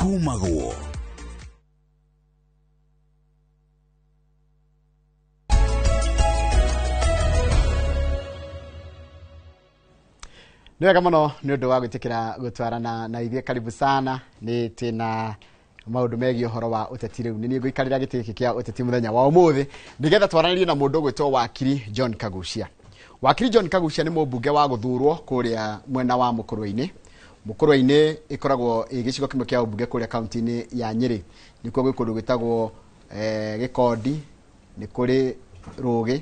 Kumagwo. Nĩ wega mũno nĩ ũndũ wa gwĩtĩkĩra gũtwarana na ithuĩ. Karibu sana. Nĩ twĩna maũndũ megiĩ ũhoro wa ũteti. Rĩu nĩ niĩ ngũikarĩra gĩtĩ gĩkĩ kĩa ũteti mũthenya wa ũmũthĩ nĩgetha twaranĩrie na mũndũ ũgwĩtwo Wakiri John Kagucia. Wakiri John Kagucia nĩ mũmbunge wa gũthurwo kũrĩa mwena wa Mũkũrwe-inĩ. Mũkũrwe-inĩ ĩkoragwo ĩ gĩcigo kĩmwe kĩa ũmbunge kũrĩa kaunti-inĩ ya Nyĩrĩ. Nĩkuo gwĩ kũndũ gwĩtagwo Gĩkondi, nĩ kũrĩ Rũgĩ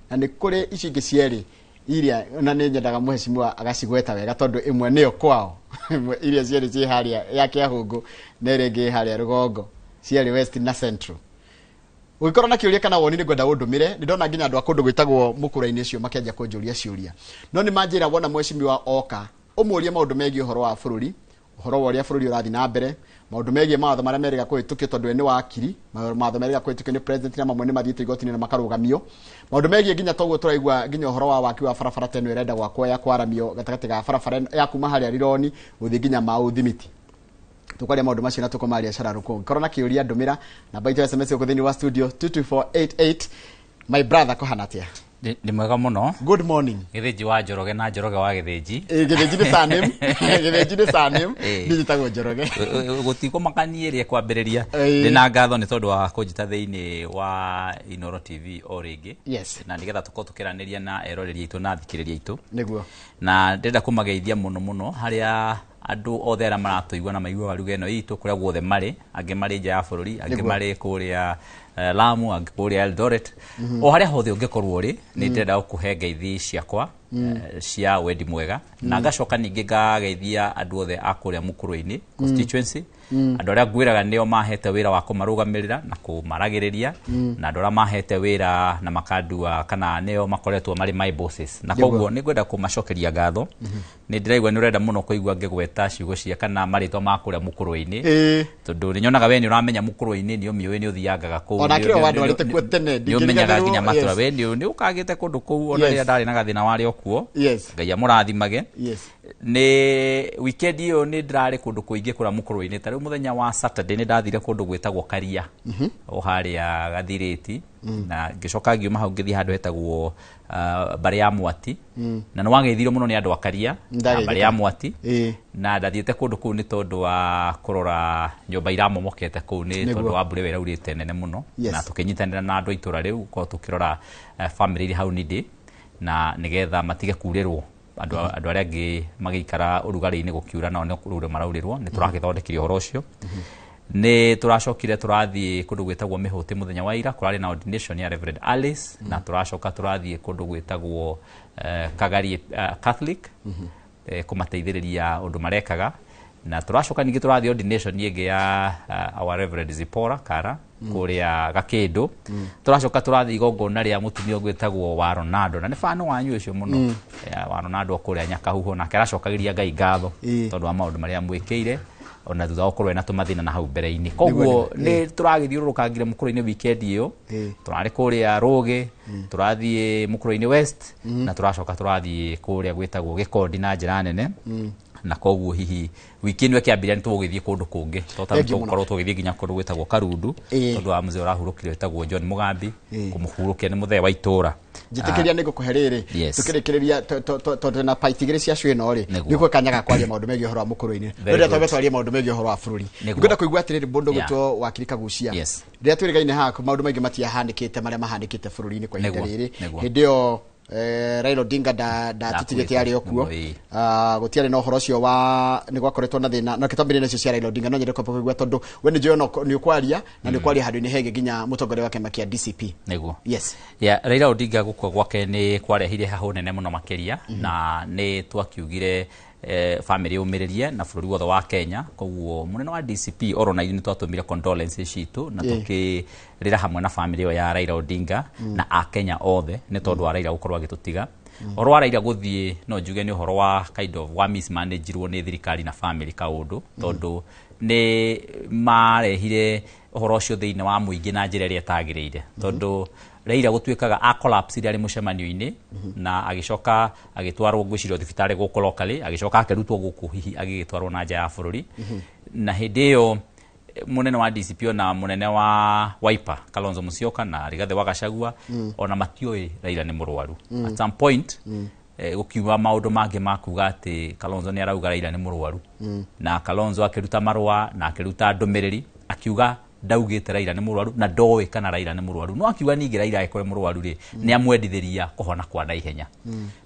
na nĩ kũrĩ ici ingĩ cierĩ iria na nĩ nyendaga mheshimiwa agacigweta wega tondũ ĩmwe nĩyo kwao. Ĩmwe iria cierĩ ciĩ harĩa ya Kĩahũngũ na ĩrĩa ĩngĩ ĩ harĩa rũgongo, cierĩ West na Central. Ũngĩkorwo na kĩũria kana woni nĩ ngwenda ũndũmĩre. Nĩ ndona nginya andũ a kũndũ gwĩtagwo mũkũra-inĩ ũcio makĩanjia kũnjũria ciũria, no nĩ manjĩra wona mheshimiwa oka ũmũrie maũndũ megiĩ ũhoro wa bũrũri, ũhoro wa ũrĩa bũrũri ũrathiĩ na mbere, maũndũ megiĩ mawatho marĩa merĩga kũhĩtũkio tondũ we nĩ wakiri, mawatho merĩga kũhĩtũkio nĩ president na mamwe nĩ mathiĩte igoti-inĩ na makarũgamio, maũndũ megiĩ nginya toguo tũraigua nginya ũhoro wa waki wa barabara ta ĩno ĩrenda gwakwo ya kwaramio gatagatĩ ga barabara ĩno ya kuma harĩa Rironi gũthiĩ nginya Mau Thimiti. Tukwaria maũndũ macio na tũkũmaria cararũkũ. Ngĩkorwo na kĩũria ndũmĩra namba itũ ya SMS gũkũ thĩinĩ wa studio 22488. My brother, kũhana atĩa? Nĩ mwega mũno. Good morning. Gĩthĩnji wa Njoroge na Njoroge wa Gĩthĩnji. Gĩthĩnji nĩ surname. Gĩthĩnji nĩ surname. Niĩ njĩtagwo Njoroge. Gũtikũmakania ĩrĩa kwambĩrĩria. Ndĩna ngatho nĩ tondũ wa kũnjĩta thĩinĩ wa Inooro TV o rĩngĩ. Na nĩgetha tũkorwo tũkĩaranĩria na eroreri aitũ na athikĩrĩria aitũ. Na ndĩrenda kũmageithia mũno mũno harĩa andũ othe arĩa maratũigua na maiguaga lugha ĩno itũ kũrĩa guothe marĩ, angĩ marĩ nja ya bũrũri, angĩ marĩ kũrĩa Lamu, angĩ kũrĩa Eldoret, o harĩa hothe ũngĩkorwo ũrĩ, nĩ ndĩrenda gũkũhe ngeithi ciakwa cia wendi mwega, na ngacoka ningĩ ngageithia andũ othe a kũrĩa Mũkũrwe-inĩ constituency, andũ arĩa ngwĩraga nĩo mahete wĩra wa kũmarũgamĩrĩra na kũmaragĩrĩria, na andũ arĩa mahete wĩra na makandua kana nĩo makoretwo marĩ my bosses, na koguo nĩ ngwenda kũmacokeria ngatho. Nĩ ndĩraigua nĩ ũrenda mũno kũigua ngĩgweta ciugo cia kana marĩtwa ma kũrĩa Mũkũrwe-inĩ, tondũ nĩ nyonaga we nĩ ũramenya Mũkũrwe-inĩ, nĩ ũmĩũĩ, nĩ ũthiangaga kũu. Ona kĩrĩa wandwarĩte kuo tene, nĩ ũmenyaga nginya ndingĩriganĩrwo, matũra. We nĩ ũkagĩte kũndũ kũu ona rĩrĩa ndarĩ na gathĩna warĩ o kuo. Ngai amũrathimage. Nĩ weekend ĩyo nĩ ndĩrarĩ kũndũ kũingĩ kũrĩa Mũkũrwe-inĩ. Ta rĩu mũthenya wa Saturday nĩ ndathire kũndũ gwĩtagwo Karia, o harĩa Gathirĩti, na ngĩcoka ngiuma hau ngĩthiĩ handũ hetagwo Mbarĩ ya Mwati, na nĩ wageithirio mũno nĩ andũ a Karia na Ndageithĩka. Mbarĩ ya Mwati. Na ndathiĩte kũndũ kũu nĩ tondũ wa kũrora nyũmba iramomokete kũu nĩ tondũ wa mbura ĩyo ĩraurĩte nene mũno. Na tũkĩnyitanĩra na andũ a itũra rĩu gũkorwo tũkĩrora family iria hau nĩndĩ, na nĩgetha matige kurĩrwo andũ arĩa angĩ magĩikara ũrugarĩ-inĩ gũkiura, nao nĩ kũrurwo maraurĩrwo. Nĩ tũragĩthondekire ũhoro ũcio. Nĩ tũracokire tũrathiĩ kũndũ gwĩtagwo Mĩhũtĩ mũthenya wa ira, kũrarĩ na ordination ya Reverend Alice, na tũracoka tũrathiĩ kũndũ gwĩtagwo Kagari Catholic, kũmateithĩrĩria ũndũ marekaga, na tũracoka ningĩ tũrathiĩ ordination ĩngĩ ya our Reverend Zipporah Kara kũrĩa Gakĩndũ. Tũracoka tũrathiĩ igongona rĩa mũtumia ũgwĩtagwo wa Ronaldo, na nĩ fan wanyu ũcio mũno, ya, wa Ronaldo kũrĩa Nyakahuho, nake aracokagĩria Ngai ngatho tondũ wa maũndũ marĩa amwĩkĩire ona thutha wa gũkorwo ena tũmathĩna na hau mbere-inĩ. Koguo nĩ tũragĩthiũrũrũkangire Mũkũrwe-inĩ weekend ĩyo. Tũrarĩ kũrĩa Rũgĩ, tũrathiĩ Mũkũrwe-inĩ West, na tũracoka tũrathiĩ kũrĩa gwĩtagwo Gĩkondi na njĩra nene. Na koguo hihi wiki ĩno ĩkĩambĩrĩria nĩ tũgũgĩthiĩ kũndũ kũngĩ, to ta Thank you mũno. tũgũkorwo tũgĩthiĩ nginya kũndũ gwĩtagwo Karundu, tondũ wa mzee ũrahurũkire wĩtagwo John Mugambi, kũmũhurũkia nĩ mũthee wa itũra. Njĩtĩkĩria nĩ ngũkũhe rĩrĩ, tũkĩrĩkĩrĩria tondũ twĩna part igĩrĩ cia show ĩno rĩ, nĩ gũka kanya ga kwaria maũndũ megiĩ ũhoro wa Mũkũrwe-inĩ. Very Rĩrĩa twambe good. twarie maũndũ megiĩ ũhoro wa bũrũri, ngwenda kũigua atĩrĩrĩ, mũndũ gwĩtwo Wakiri Kagucia, rĩrĩa twĩrĩgaine haha maũndũ maingĩ matiahanĩkĩte marĩa mahanĩkĩte bũrũri-inĩ kwa ihinda rĩrĩ. Hĩndĩ ĩyo Raila Odinga ndatigĩte Ndakuĩte. arĩ o kuo. Gũtiarĩ na ũhoro ũcio wa nĩ gwakoretwo na thĩna, na kĩtambĩrĩria nacio cia Raila Odinga. No nyende kwamba kũigua tondũ we nĩ njũĩ nĩ ũkwaria na nĩ ũkwaria handũ-inĩ hegiĩ nginya mũtongoria wa kĩama kĩa DCP. Yeah, Raila Odinga gũkua gwake nĩ kwarehire hahũ nene mũno makĩria, na nĩ twakiugire family yũmĩrĩrie na bũrũri wothe wa Kenya. Koguo mũnene wa DCP oro na ithuĩ nĩ twatũmire condolences citũ na tũkĩrĩra hamwe na family ĩyo ya Raila Odinga na Akenya othe nĩ tondũ wa Raila gũkorwo agĩtũtiga. Ũhoro wa Raila gũthiĩ no njuge nĩ ũhoro wa kind of wa mismanagirwo nĩ thirikari na family kaũndũ, tondũ nĩ marehire ũhoro ũcio thĩinĩ wa mũingĩ na njĩra ĩrĩa ĩtagĩrĩire, tondũ Raila gũtuĩkaga a collapse arĩ mũcemanio-inĩ, na agĩcoka agĩtwarwo ngwĩciria thibitarĩ gũkũ locally, agĩcoka akĩrutwo gũkũ hihi agĩgĩtwarwo na nja ya bũrũri. Na hĩndĩ ĩyo munene wa DCP na munene wa Wiper Kalonzo Musyoka na Rigathi wa Gachagua ona matiũĩ Raila nĩ mũrwaru. At some point gũkiuma maũndũ mangĩ ma kuga atĩ Kalonzo nĩ arauga Raila nĩ mũrwaru. Na Kalonzo akĩruta marũa na akĩruta ndũmĩrĩri akiuga ndaugĩte Raila nĩ mũrwaru na ndoĩ kana Raila nĩ mũrwaru. No akiuga ningĩ Raila angĩkorwo nĩ mũrwaru rĩ, nĩ amwendithĩria kũhona kwa naihenya.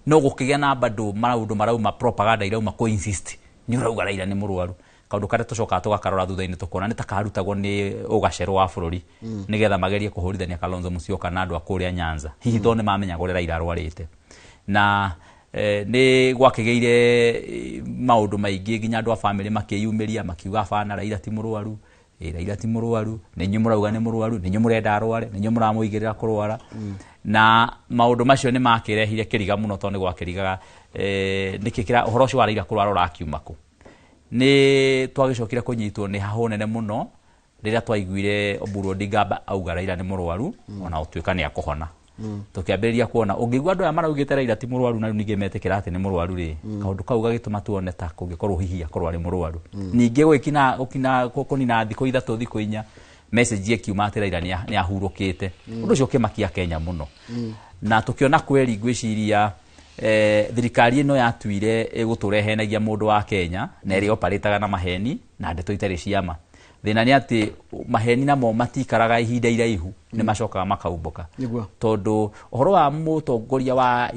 No gũkĩgĩa na bado maũndũ marauma propaganda irauma kũ insist nĩ ũrauga Raila nĩ mũrwaru. Kaũndũ karĩa tũcokaga tũgakarora thutha-inĩ tũkona nĩ ta karutagwo nĩ ũgacerwo wa bũrũri nĩgetha magerie kũhũrithania Kalonzo Musyoka na andũ a kũrĩa Nyanza. Hihi tondũ nĩ mamenyaga ũrĩa Raila arwarĩte. Na nĩ gwakĩgĩire maũndũ maingĩ nginya andũ a family makĩyumĩria makiuga bana Raila ti mũrwaru. Raila ti mũrwaru, nĩ inyuĩ mũrauga nĩ mũrwaru, nĩ inyuĩ mũrenda arware, nĩ inyuĩ mũramũigĩrĩra kũrwara. Na maũndũ macio nĩ makĩrehire kĩriga mũno tondũ nĩ gwakĩrigaga nĩkĩ kĩra ũhoro ũcio wa Raila kũrwara ũrakiuma kũ. Nĩ twagĩcokire kũnyitwo nĩ hahũ nene mũno rĩrĩa twaiguire Oburu Odinga auga Raila nĩ mũrwaru ona gũtuĩka nĩ akũhona. Tũkĩambĩrĩria kuona ũngĩigua andũ aya maraugĩte Raila ti mũrwaru na rĩu ningĩ metĩkĩra atĩ nĩ mũrwaru rĩ, kaũndũ kau gagĩtũma tuone ta kũngĩkorwo hihi akorwo arĩ mũrwaru. Ningĩ gũgĩkina gũkina kũnina thikũ ithatũ thikũ inya message ĩkiuma atĩ Raila nĩ ahurũkĩte. Ũndũ ũcio ũkĩmakia Kenya mũno. Na tũkĩona kweri ngwĩciria thirikari ĩno yatuire ĩgũtũrehenagia mũndũ wa Kenya na ĩrĩa oparĩtaga na maheni na ndeto itarĩ ciama. Thĩna nĩ atĩ maheni namo matikaraga ihinda iraihu nĩ macokaga makaumbũka. Tondũ ũhoro wa mũtongoria wa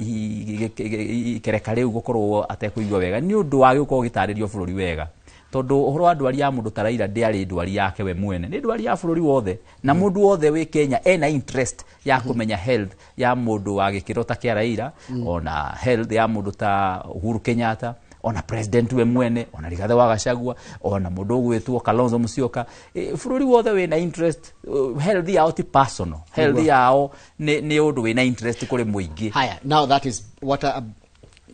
ikereka rĩu gũkorwo atekũigua wega nĩ ũndũ wa gũkorwo gĩtarĩrio bũrũri wega. Tondũ ũhoro wa ndwari ya mũndũ ta Raila ndĩarĩ ndwari yake we mwene, nĩ ndwari ya bũrũri wothe na mũndũ wothe wĩ Kenya ena interest ya kũmenya health ya mũndũ wa gĩkĩro ta kĩa Raila, ona health ya mũndũ ta Uhuru Kenyatta, ona president we mwene, ona Rigathi wa Gachagua, ona mũndũ ũgwĩtwo Kalonzo Musyoka. Bũrũri wothe wĩna interest, health yao ti personal, health yao nĩ ũndũ wĩna interest kũrĩ mũingĩ. Haya, now that is what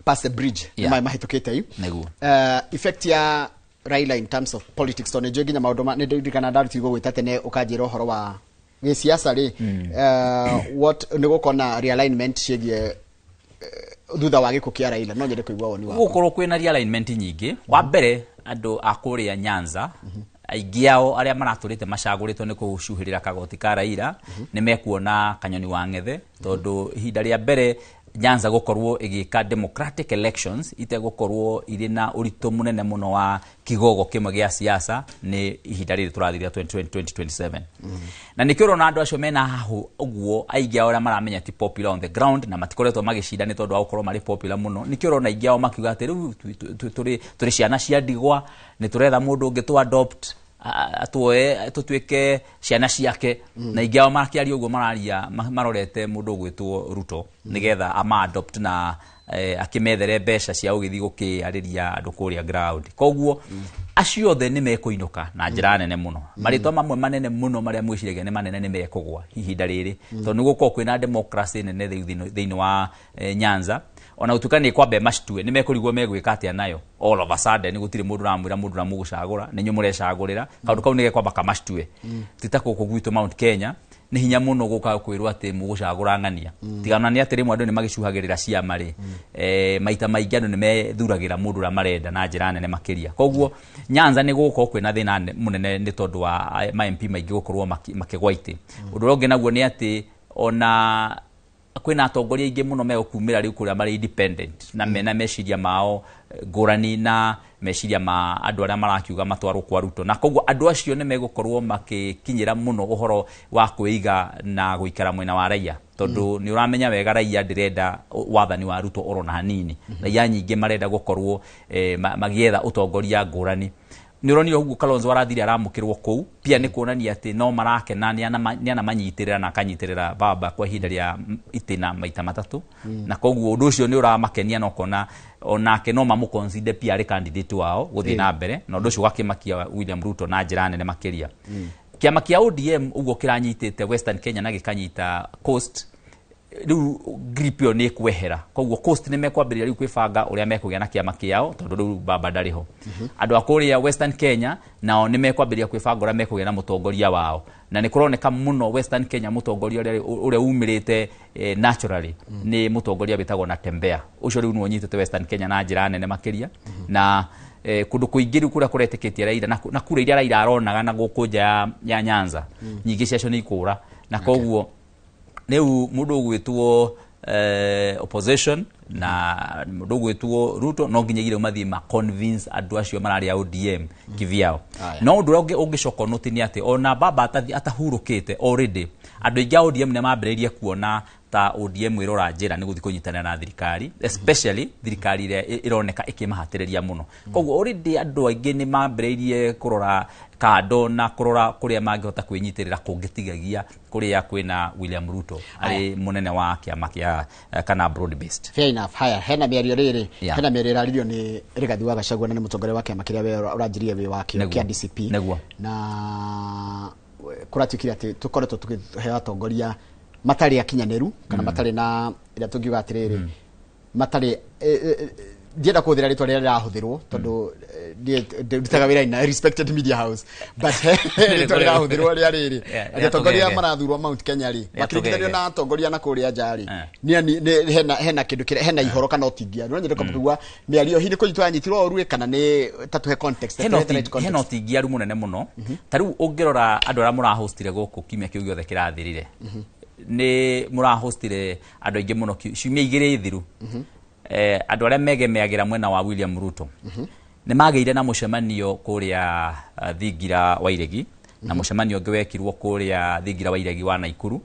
past the bridge. Yeah. Mahĩtũkĩte yu. Effect ya Raila in terms of politics tondũ nĩnjũĩ nginya maũndũ nĩ ndirikana ndarutirwo gwĩta tene ũkanjĩra ũhoro wa gĩsiasa rĩ, what nĩ gũkorwo na realignment ciĩgiĩ thutha wa gĩkuũ kĩa Raila, no nyende kũigua woni waku. Gũkorwo kwĩna realignment nyingĩ. Wa mbere andũ a kũrĩa Nyanza aingĩ ao arĩa maratũrĩte macagũrĩtwo nĩ kũcuhĩrĩra kagoti ka Raila nĩ mekuona kanyoni wa ng'ethe tondũ ihinda rĩa mbere Nyanza gũkorwo ĩgĩka democratic elections itegũkorwo irĩ na ũritũ mũnene mũno wa kigogo kĩmwe gĩa siasa nĩ ihinda rĩrĩ tũrathiĩ 2027. Na nĩkĩo ũrona andũ acio mena hahũ ũguo aingĩ ao arĩa maramenya ti popular on the ground na matikoretwo magĩcinda nĩ tondũ wa gũkorwo marĩ popular mũno. Nĩkĩo ũrona aingĩ ao makiuga atĩ rĩu tũrĩ ciana cia ndigwa, nĩ tũretha mũndũ ũngĩ tũ adopt atuoe tũtuĩke ciana ciake. Na aingĩ ao makĩaria ũguo mararia marorete mũndũ ũgwĩtwo Ruto nĩgetha ama adopt na akĩmethere mbeca cia gũgĩthiĩ gũkĩarĩria andũ kũrĩa ground. Koguo acio othe nĩ mekũinũka na njĩra nene mũno. Marĩtwa mamwe manene mũno marĩa mwĩciragia nĩ manene nĩ mekũgwa ihinda rĩrĩ tondũ nĩ gũkorwo kwĩna democracy nene thĩinĩ wa Nyanza. Ona gũtuĩka nĩ kwambe macitue nĩ mekũrigwo megwĩka atĩa nayo all of a sudden gũtirĩ mũndũ ũramwĩra mũndũ ũrĩa mũgũcagũra nĩ inyuĩ mũrecagũrĩra. Kaũndũ kau nĩ gekwamba kamacitue. Ti ta gũkũ gwitũ Mount Kenya nĩ hinya mũno gũka kwĩrwo atĩ mũgũcagũra ng'ania. Tigana nĩ atĩ rĩmwe andũ nĩ magĩcuhagĩrĩra ciama rĩ, maita maingĩ andũ nĩ methuragĩra mũndũ ũrĩa marenda na njĩra nene makĩria. Koguo Nyanza nĩ gũgũkorwo kwĩna thĩna mũnene nĩ tondũ wa ma MP maingĩ gũkorwo makĩgwa itĩ. Ũndũ ũrĩa ũngĩ naguo nĩ atĩ ona kwĩna atongoria aingĩ mũno megũkumĩra rĩu kũrĩa marĩ independent na mena meciria mao ngũrani na meciria ma andũ arĩa marakiuga matwarwo kwa Ruto. Na koguo andũ acio nĩ megũkorwo makĩkinyĩra mũno ũhoro wa kwĩiga na gũikara mwena wa raia tondũ nĩ ũramenya wega raia ndĩrenda wathani wa Ruto orona hanini. Raia nyingĩ marenda gũkorwo magĩetha ũtongoria ngũrani. Nĩ ũronire ũguo Kalonzo arathire aramũkĩrwo kũu pia nĩ kuonania atĩ no marakena nĩ anamanyitĩrĩra na akanyitĩrĩra baba kwa ihinda rĩa itĩna maita matatũ. Na koguo ũndũ ũcio nĩ ũramakenia na ũkona onake no mamũconsider pia arĩ candidate wao gũthiĩ na mbere na ũndũ ũcio ũgakĩmakia William Ruto na njĩra nene makĩria. Kĩama kĩa ODM ũguo kĩranyitĩte Western Kenya na gĩkanyita Coast rĩu grip ĩyo nĩ ĩkwehera. Koguo Coast nĩ mekwambĩrĩria rĩu kwĩbanga ũrĩa mekũgĩa na kĩama kĩao tondũ rĩu baba ndarĩ ho. Andũ a kũrĩa Western Kenya nao nĩ mekwambĩrĩria kwĩbanga ũrĩa mekũgĩa na mũtongoria wao. Na nĩ kũroneka mũno Western Kenya mũtongoria ũrĩa umĩrĩte naturally nĩ mũtongoria wĩtagwo Natembeya. Ũcio rĩu nĩwe ũnyitĩte Western Kenya na njĩra nene makĩria. Na Kundu kuingĩ rĩu kũrĩa kũretĩkĩtie Raila na kura iria Raila aronaga na gũkũ nja ya Nyanza nyingĩ ciacio nĩ ikũra na koguo rĩu mũndũ ũgwĩtwo opposition na mũndũ ũgwĩtwo Ruto no nginyagia rĩu mathiĩ ma convince andũ acio mararĩ a ODM kivyao. No ũndũ ũrĩa ũngĩcoka noti nĩ atĩ ona baba atahurũkĩte already andũ aingĩ a ODM nĩ mambĩrĩirie kuona ta ODM ĩrora njĩra nĩ gũthiĩ kũnyitanĩra na thirikari, especially thirikari ĩrĩa ĩroneka ĩkĩmahatĩrĩria mũno. Koguo already andũ aingĩ nĩ mambĩrĩirie kũrora kando na kũrora kũrĩa mangĩhota kwĩnyitĩrĩra kũngĩtigagia kũrĩa kwĩna William Ruto arĩ mũnene wa kĩama kĩa kana broad based. Fair enough. Haya, hena mĩario rĩrĩ, hena mĩario ĩraririo nĩ Rigathi wa Gachagua na nĩ mũtongoria wa kĩama kĩrĩa we ũranjirie wĩ wakĩo kĩa DCP. Na kũratuĩkire atĩ tũkoretwo tũkĩheo atongoria matarĩ akinyanĩru kana matarĩ na ĩrĩa tũngiuga atĩrĩrĩ matarĩ ndienda kũhũthĩra rĩtwa rĩrĩa rĩrahũthĩrwo tondũ ndutaga wĩra in a respected media house, but rĩtwa rĩrahũthĩrwo rĩa rĩrĩ atĩ atongoria marathurwo Mount Kenya rĩ makĩringithanio na atongoria na kũrĩa nja rĩ hena kĩndũ kĩrĩa hena ihoro kana ũtingia. No nyende kũigua mĩario hihi nĩ kũnyitwo yanyitirwo ũru kana nĩ ta tũhe context. Hena ũtingiaru mũnene mũno. Ta rĩu ũngĩrora andũ arĩa mũrahostire gũkũ kiumia kĩu gĩothe kĩrathirire nĩ mũrahostire andũ aingĩ mũno ciumia igĩrĩ thiru. Andũ arĩa megemeagĩra mwena wa William Ruto nĩ magĩire na mũcemanio kũrĩa Thingira wa Iregi na mũcemanio ũngĩ wekirwo kũrĩa Thingira wa Iregi wa Naikuru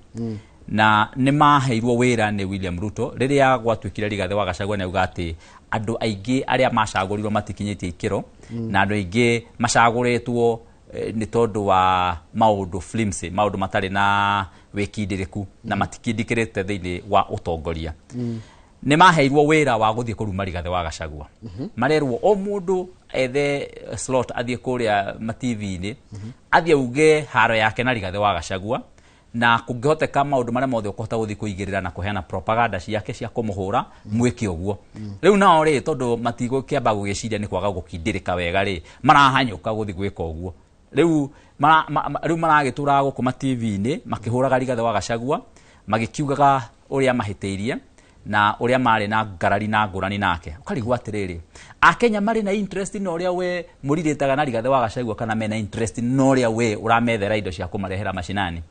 na nĩ maheirwo wĩra nĩ William Ruto rĩrĩa gwatuĩkire Rigathi wa Gachagua nĩ auga atĩ andũ aingĩ arĩa macagũrirwo matikinyĩtie ikĩro na andũ aingĩ macagũrĩtwo nĩ tondũ wa maũndũ flimsy, maũndũ matarĩ na wĩkindĩrĩku na matikindĩkĩrĩte thĩinĩ wa ũtongoria. Nĩ maheirwo wĩra wa gũthiĩ kũruma Rigathi wa Gachagua. Marerwo o mũndũ ethe slot athiĩ kũrĩa ma TV-inĩ athiĩ auge haro yake na Rigathi wa Gachagua na kũngĩhoteka maũndũ marĩa mothe ũkũhota gũthiĩ kũigĩrĩra na kũheana propaganda ciake cia kũmũhũra mwĩke ũguo. Rĩu nao rĩ tondũ matigũkĩamba gũgĩciria nĩ kwaga gũkindĩrĩka wega rĩ marahanyũka gũthiĩ gwĩka ũguo. Rĩu maragĩtũraga gũkũ ma TV-inĩ makĩhũraga Rigathi wa Gachagua magĩkiugaga ũrĩa mahĩtĩirie na ũrĩa marĩ na ngarari na ngũrani nake. Ũkarigwo atĩrĩrĩ, Akenya marĩ na interest na ũrĩa we mũrirĩtaga na Rigathi wa Gachagua kana mena interest na ũrĩa we ũramethera indo cia kũmarehera macinani.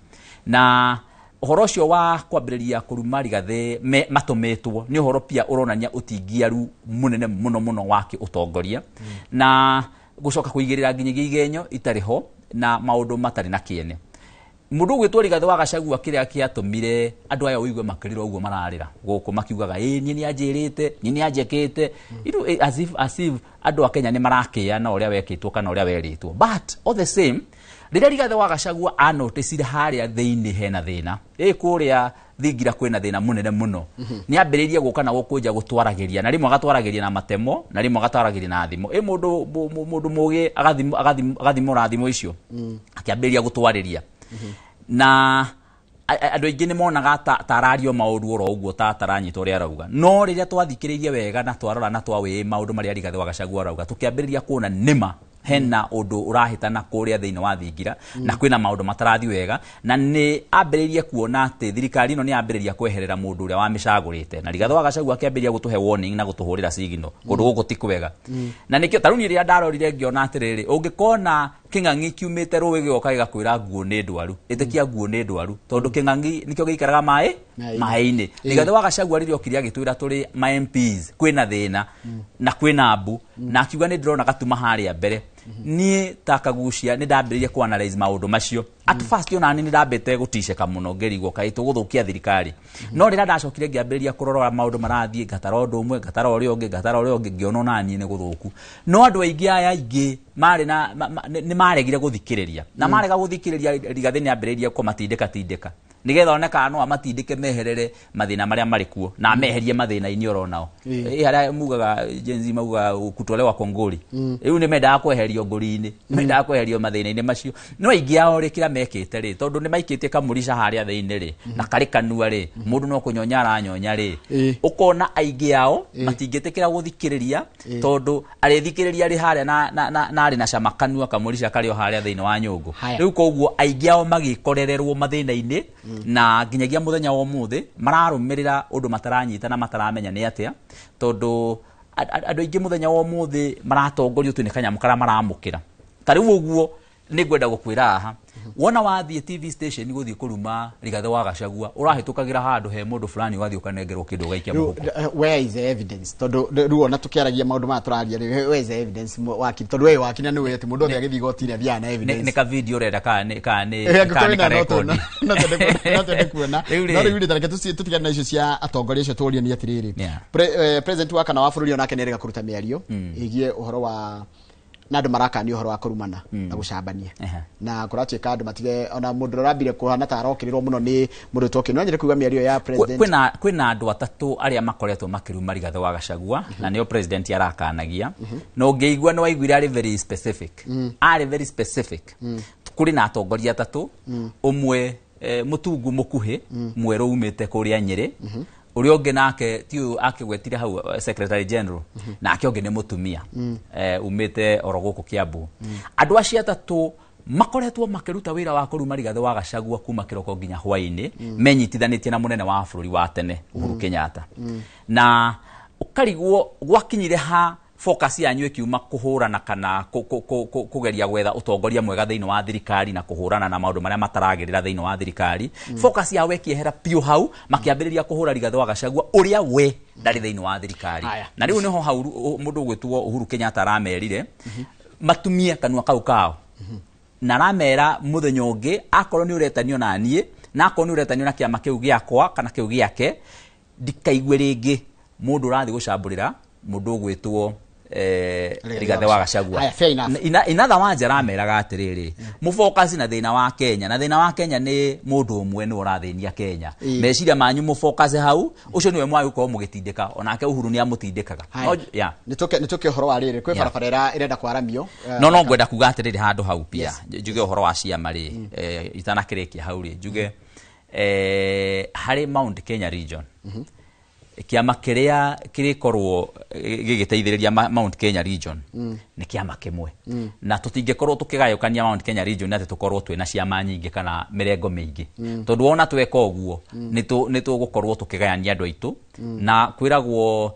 Na ũhoro ũcio wa kwambĩrĩria kũruma Rigathi matũmĩtwo nĩ ũhoro pia ũronania ũtingiaru mũnene mũno mũno wa kĩũtongoria na gũcoka kũigĩrĩra nginyagia igenyo itarĩ ho na maũndũ matarĩ na kĩene. Mũndũ ũgwĩtwo Rigathi wa Gachagua kĩrĩa kĩatũmire andũ aya ũigue makĩrĩra ũguo mararĩra gũkũ makiugaga ĩ niĩ nĩ anjĩrĩte, niĩ nĩ anjĩkĩte, as if andũ a Kenya nĩ marakĩĩa na ũrĩa wekĩtwo kana ũrĩa werĩtwo. But all the same rĩrĩa Rigathi wa Gachagua anoticire harĩa thĩinĩ hena thĩna, ĩ kũrĩa Thingira kwĩna thĩna mũnene mũno, nĩ ambĩrĩirie gũka na gũkũ nja gũtwaragĩria na rĩmwe agatwaragĩria na matemo na rĩmwe agatwaragĩria na thimũ. Ĩ mũndũ mũgĩ agathimũra thimũ icio akĩambĩrĩria gũtwarĩria na andũ aingĩ nĩ monaga ta arario maũndũ oro ũguo ta ataranyita ũrĩa arauga. No rĩrĩa twathikĩrĩirie wega na twarora na twawĩĩ maũndũ marĩa Rigathi wa Gachagua arauga tũkĩambĩrĩria kuona nĩma hena ũndũ ũrahĩtana kũrĩa thĩinĩ wa Thingira na kwĩna maũndũ matarathi wega na nĩ ambĩrĩirie kuona atĩ thirikari ĩno nĩ yambĩrĩria kweherera mũndũ ũrĩa wamĩcagũrĩte na Rigathi wa Gachagua akĩambĩrĩria gũtũhe warning na gũtũhũrĩra signal kũndũ gũkũ ti kwega. Na nĩkĩo ta rĩu niĩ rĩrĩa ndarorire ngĩona atĩrĩrĩ, ũngĩkona kĩng'ang'i kiumĩte rũĩ gĩgoka gĩgakwĩra nguo nĩ ndwaru, ĩtĩkia nguo nĩ ndwaru tondũ kĩng'ang'i nĩkĩo gĩikaraga maĩ-inĩ. Rigathi wa Gachagua rĩrĩa okire agĩtwĩra tũrĩ ma MPs kwĩna thĩna na kwĩna mbu na akiuga nĩ ndĩrona gatuma harĩa mbere. Niĩ ta Kagucia nĩ ndambĩrĩirie ku analyze maũndũ macio. At first ona nĩ ndambĩte gũticeka mũno ngĩrigwo kaĩ tũgũthũkia thirikari. No rĩrĩa ndacokire ngĩambĩrĩria kũrora maũndũ marathiĩ ngatara ũndũ ũmwe ngatara ũrĩa ũngĩ ngatara ũrĩa ũngĩ ngĩona ona niĩ nĩ gũthũku. No andũ aingĩ aya aingĩ marĩ na nĩ maregire gũthikĩrĩria na marega gũthikĩrĩria Rigathi nĩ ambĩrĩirie kũmatindĩka tindĩka nĩgetha one kana no amatindĩke meherere mathĩna marĩa marĩ kuo na meherie mathĩna-inĩ oro nao. Ĩ harĩa mugaga Gen Z maugaga kutolewa kwa ngũri, rĩu nĩ mendaga kweherio ngũri-inĩ, mendaga kweherio mathĩna-inĩ macio. No aingĩ ao rĩ kĩrĩa mekĩte rĩ tondũ nĩ maikĩtie kamũrica harĩa thĩinĩ rĩ na karĩ kanua rĩ mũndũ no kũnyonya aranyonya rĩ ũkona aingĩ ao matingĩtĩkĩra gũthikĩrĩria tondũ arĩthikĩrĩria rĩ harĩa na arĩ na cama kanua kamũrica karĩ o harĩa thĩinĩ wa nyũngũ. Rĩu koguo aingĩ ao magĩkorererwo mathĩna-inĩ na nginyagia mũthenya wa ũmũthĩ mararũmĩrĩra ũndũ mataranyita na mataramenya nĩ atĩa tondũ Andũ aingĩ mũthenya wa ũmũthĩ maratongorio tu nĩ kanyamũ karĩa maramũkĩra. Ta rĩu ũguo nĩ ngwenda gũkwĩra haha, wona wathiĩ TV station gũthiĩ kũruma Rigathĩ wa Gachagua, ũrahĩtũkagĩra handũ he mũndũ fulani ũgathiĩ ũkanengerwo kĩndũ ũgaikia mũhuko. Where is the evidence? Tondũ rĩu ona tũkĩaragia maũndũ maya tũraria rĩ, where is the evidence, wakiri? Tondũ we wakiri na nĩwe atĩ mũndũ othe agĩthiĩ igoti-inĩ athiaga na evidence. Nĩ ka video ũrenda kana nĩ ka record? No twende kuona. No rĩu rĩ, tareke tũtigane na icio cia atongoria acio, tũrie nĩ atĩrĩrĩ, president wa kana wa bũrũri onake nĩ arega kũruta mĩario ĩgiĩ ũhoro wa na andũ marakania ũhoro wa kũrumana na gũcambania, na kũratuĩka andũ matige ona mũndũ ũrambire kũhana ta arokĩrĩrwo mũno nĩ mũndũ tokĩ. No nyende kuiga mĩario ya president. Kwĩna andũ atatũ arĩa makoretwo makĩruma Rigathĩ wa Gachagua, na nĩo president arakanagia. Na ũngĩigua nĩ waiguire arĩ very specific, arĩ very specific. Kũrĩ na atongoria atatũ, ũmwe mũtungu mũkuhĩ mwerũ umĩte kũrĩa Nyĩrĩ, ũrĩa ũngĩ nake ti ũyũ akĩgwetire hau, secretary general, nake ũngĩ nĩ mũtumia umĩte oro gũkũ Kiambu. Andũ acio atatũ makoretwo makĩruta wĩra wa kũruma Rigathĩ wa Gachagua kuma kĩroko nginya hwaĩ-inĩ, menyitithanĩtie na mũnene wa bũrũri wa tene Uhuru Kenyatta. Na ũkarigwo gwakinyire ha focus yanyu ĩkiuma kũhũrana kana kũgeria gwetha ũtongoria mwega thĩinĩ wa thirikari na kũhũrana na maũndũ marĩa mataragĩrĩra thĩinĩ wa thirikari. Focus yao ĩkĩehera piũ hau, makĩambĩrĩria kũhũra Rigathĩ wa Gachagua ũrĩa we ndarĩ thĩinĩ wa thirikari. Na rĩu nĩho hau mũndũ ũgwĩtwo Uhuru Kenyatta aramerire matumie kanua kau kao, na aramera mũthenya ũngĩ akorwo nĩ ũretanio na niĩ, na akorwo nĩ ũretanio na kĩama kĩu gĩakwa kana kĩu gĩake, ndikaigue rĩngĩ mũndũ ũrathiĩ gũcambũrĩra mũndũ ũgwĩtwo Rigathĩ wa Gachagua. In other words, arameraga atĩrĩrĩ, mũfocus na thĩna wa Kenya, na thĩna wa Kenya nĩ mũndũ ũmwe nĩwe ũrathĩnia Kenya. Meciria manyu mũfocus hau, ũcio nĩwe mwagĩ gũkorwo mũgĩtindĩka, onake Uhuru nĩ amũtindĩkaga. Nĩ tũke ũhoro wa rĩrĩ, kwĩ barabara ĩrenda kwaramio. No ngwenda kuga atĩrĩrĩ handũ hau pia, njuge ũhoro wa ciama rĩ, itanakĩrĩkia hau rĩ, njuge harĩ Mount Kenya region, kĩama kĩrĩa kĩrĩkorwo gĩgĩteithĩrĩria Mount Kenya region nĩ kĩama kĩmwe. Na tũtingĩkorwo tũkĩgayũkania Mount Kenya region atĩ tũkorwo twĩna ciama nyingĩ kana mĩrengo mĩingĩ, tondũ wona tweka ũguo nĩ tũgũkorwo tũkĩgayania andũ aitũ. Na kwĩragwo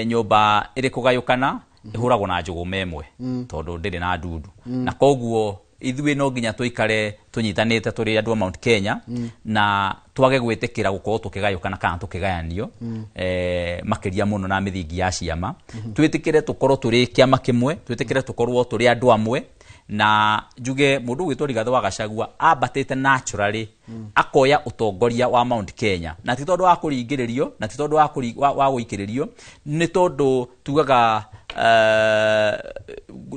nyũmba ĩrĩ kũgayũkana ĩhũragwo na njũgũma ĩmwe, tondũ ndĩrĩ na ndundu. Na koguo ithuĩ no nginya tũikare tũnyitanĩte tũrĩ andũ a Mount Kenya, na twage gwĩtĩkĩra gũkorwo tũkĩgayũkana kana tũkĩgayanio makĩria mũno na mĩthingi ya ciama. Twĩtĩkĩre tũkorwo tũrĩ kĩama kĩmwe, twĩtĩkĩre tũkorwo tũrĩ andũ amwe. Na njuge mũndũ ũgwĩtwo Rigathĩ wa Gachagua ambatĩte naturally akoya ũtongoria wa Mount Kenya, na ti tondũ wa kũringĩrĩrio, na ti tondũ wa gũikĩrĩrio, nĩ tondũ tugaga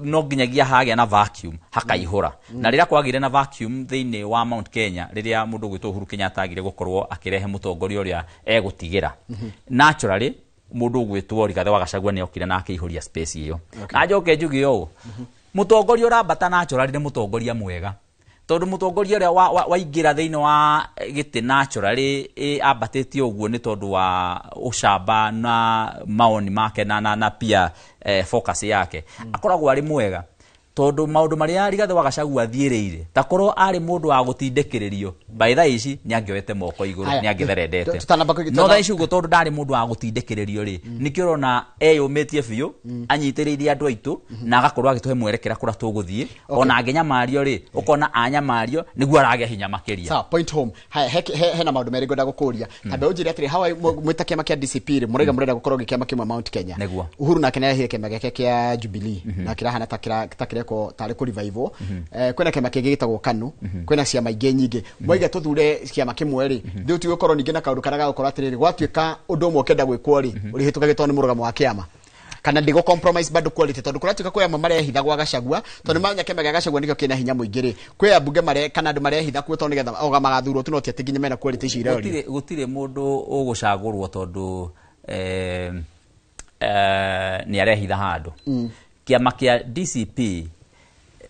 no nginyagia hagĩa na vacuum hakaihũra. Na rĩrĩa kwagĩire na vacuum thĩinĩ wa Mount Kenya, rĩrĩa mũndũ ũgwĩtwo Uhuru Kenyatta agire gũkorwo akĩrehe mũtongoria ũrĩa egũtigĩra, naturally mũndũ ũgwĩtwo Rigathĩ wa Gachagua nĩ okire na akĩihũria space ĩyo. Na njoke njuge ũũ, mũtongoria ũrambata naturally nĩ mũtongoria mwega, tondũ mũtongoria ũrĩa waingĩra thĩinĩ wa gĩtĩ naturally ambatĩtie ũguo nĩ tondũ wa ũcamba na maoni make na pia focus yake, akoragwo arĩ mwega. Tondũ maũndũ marĩa Rigathĩ wa Gachagua athiĩrĩire, ta korwo arĩ mũndũ wa gũtindĩkĩrĩrio, by thaa ici nĩ angĩoete moko igũrũ, nĩ angĩtherendete. No thaa ici ũguo tondũ ndarĩ mũndũ wa gũtindĩkĩrĩrio rĩ, nĩkĩo ũrona eyũmĩtie biũ, anyitĩrĩire andũ aitũ, na agakorwo agĩtũhe mwerekera kũrĩa tũgũthiĩ. Ona angĩnyamario rĩ, ũkona anyamario nĩguo aragĩa hinya makĩria. Sawa, point home. Hena maũndũ merĩ ngwenda gũkũria. Tambe ũnjĩre atĩrĩ, hawa mwĩta kĩama kĩa DCP rĩ, mũraiga mũrenda gũkorwo gĩkĩama kĩmwe Mount Kenya. Uhuru nake nĩarehire kĩama gĩake kĩa Jubilee, na kĩrahana ta kĩrekwo tarĩ kũ revival. Kwĩna kĩama kĩngĩ gĩtagwo KANU, kwĩna ciama ingĩ nyingĩ. Mwaiga tũthure kĩama kĩmwe rĩ, rĩu tigũkorwo ningĩ na kaũndũ karĩa gagũkorwo atĩrĩrĩ, gwatuĩka ũndũ ũmwe ũkĩenda gwĩkwo rĩ, ũrĩhĩtũkagĩtwo nĩ mũrũgamo wa kĩama, kana ndĩgũ compromise bado quality, tondũ kũratuĩka kwĩ amwe marehitha gwa Gachagua, tondũ nĩmamenya kĩama gĩa Gachagua nĩkĩo kĩna hinya mũingĩ rĩ, kwĩ ambunge mare kana andũ marehitha kuo tondũ nĩgetha oga magathurwo tu, no ti atĩ nginya mena quality icio irorio. Gũtirĩ mũndũ ũgũcagũrwo tondũ nĩ arehitha handũ. Kĩama kĩa DCP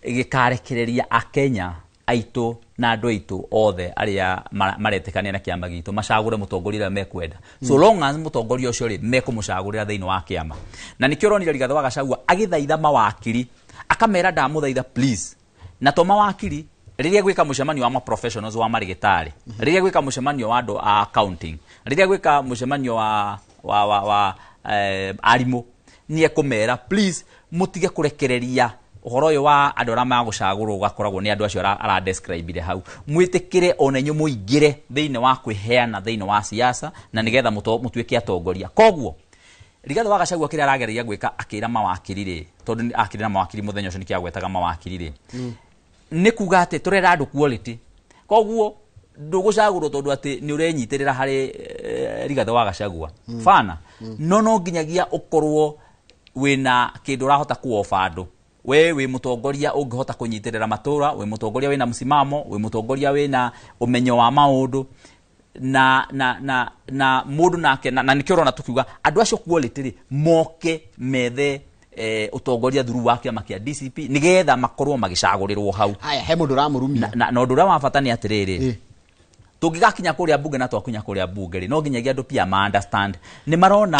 gĩkarekereria Akenya aitũ na andũ aitũ othe arĩa maretĩkania na kĩama gitũ macagũre mũtongoria ũrĩa mekwenda, so long as mũtongoria ũcio rĩ mekũmũcagũrĩra thĩinĩ wa kĩama. Na nĩkĩo ũronire Rigathĩ wa Gachagua agĩthaitha mawakiri, akamera ndamũthaitha please, na to mawakiri, rĩrĩa gwĩka mũcemanio wa ma professionals wa marĩgĩtarĩ, rĩrĩa gwĩka mũcemanio wa andũ a accounting, rĩrĩa gwĩka mũcemanio wa arimũ, nĩ ekũmera please mũtige kũrekereria ũhoro ũyũ wa andũ arĩa magũcagũrwo ũgakoragwo nĩ andũ acio ara describe hau, mwĩtĩkĩre ona inyuĩ mũingĩre thĩinĩ wa kwĩheana thĩinĩ wa siasa na nĩgetha mũtuĩke atongoria. Koguo Rigathi wa Gachagua kĩrĩa arageria gwĩka akĩra mawakiri rĩ, tondũ akĩra na mawakiri mũthenya ũcio nĩkĩo agwetaga mawakiri rĩ, nĩ kuga atĩ tũrera andũ quality. Koguo ndũgũcagũrwo tondũ atĩ nĩ ũrenyitĩrĩra harĩ Rigathi wa Gachagua bana, no nginyagia ũkorwo wĩna kĩndũ ũrahota kuoba andũ. We wĩ mũtongoria ũngĩhota kũnyitĩrĩra matũra, wĩ mũtongoria wĩna msimamo, wĩ mũtongoria wĩna ũmenyo wa maũndũ na na na na mũndũ nake na nĩkĩo ũrona tũkiuga andũ acio quality rĩ moke methe ũtongoria through wa kĩama kĩa DCP nĩgetha makorwo magĩcagũrĩrwo hau. Haya, he mũndũ ũramũrumia. Na ũndũ ũrĩa wa bata nĩ atĩrĩrĩ, tũngĩgakinya kũrĩa bunge na twakinya kũrĩa bunge rĩ, no nginyagia andũ pia ma understand nĩ marona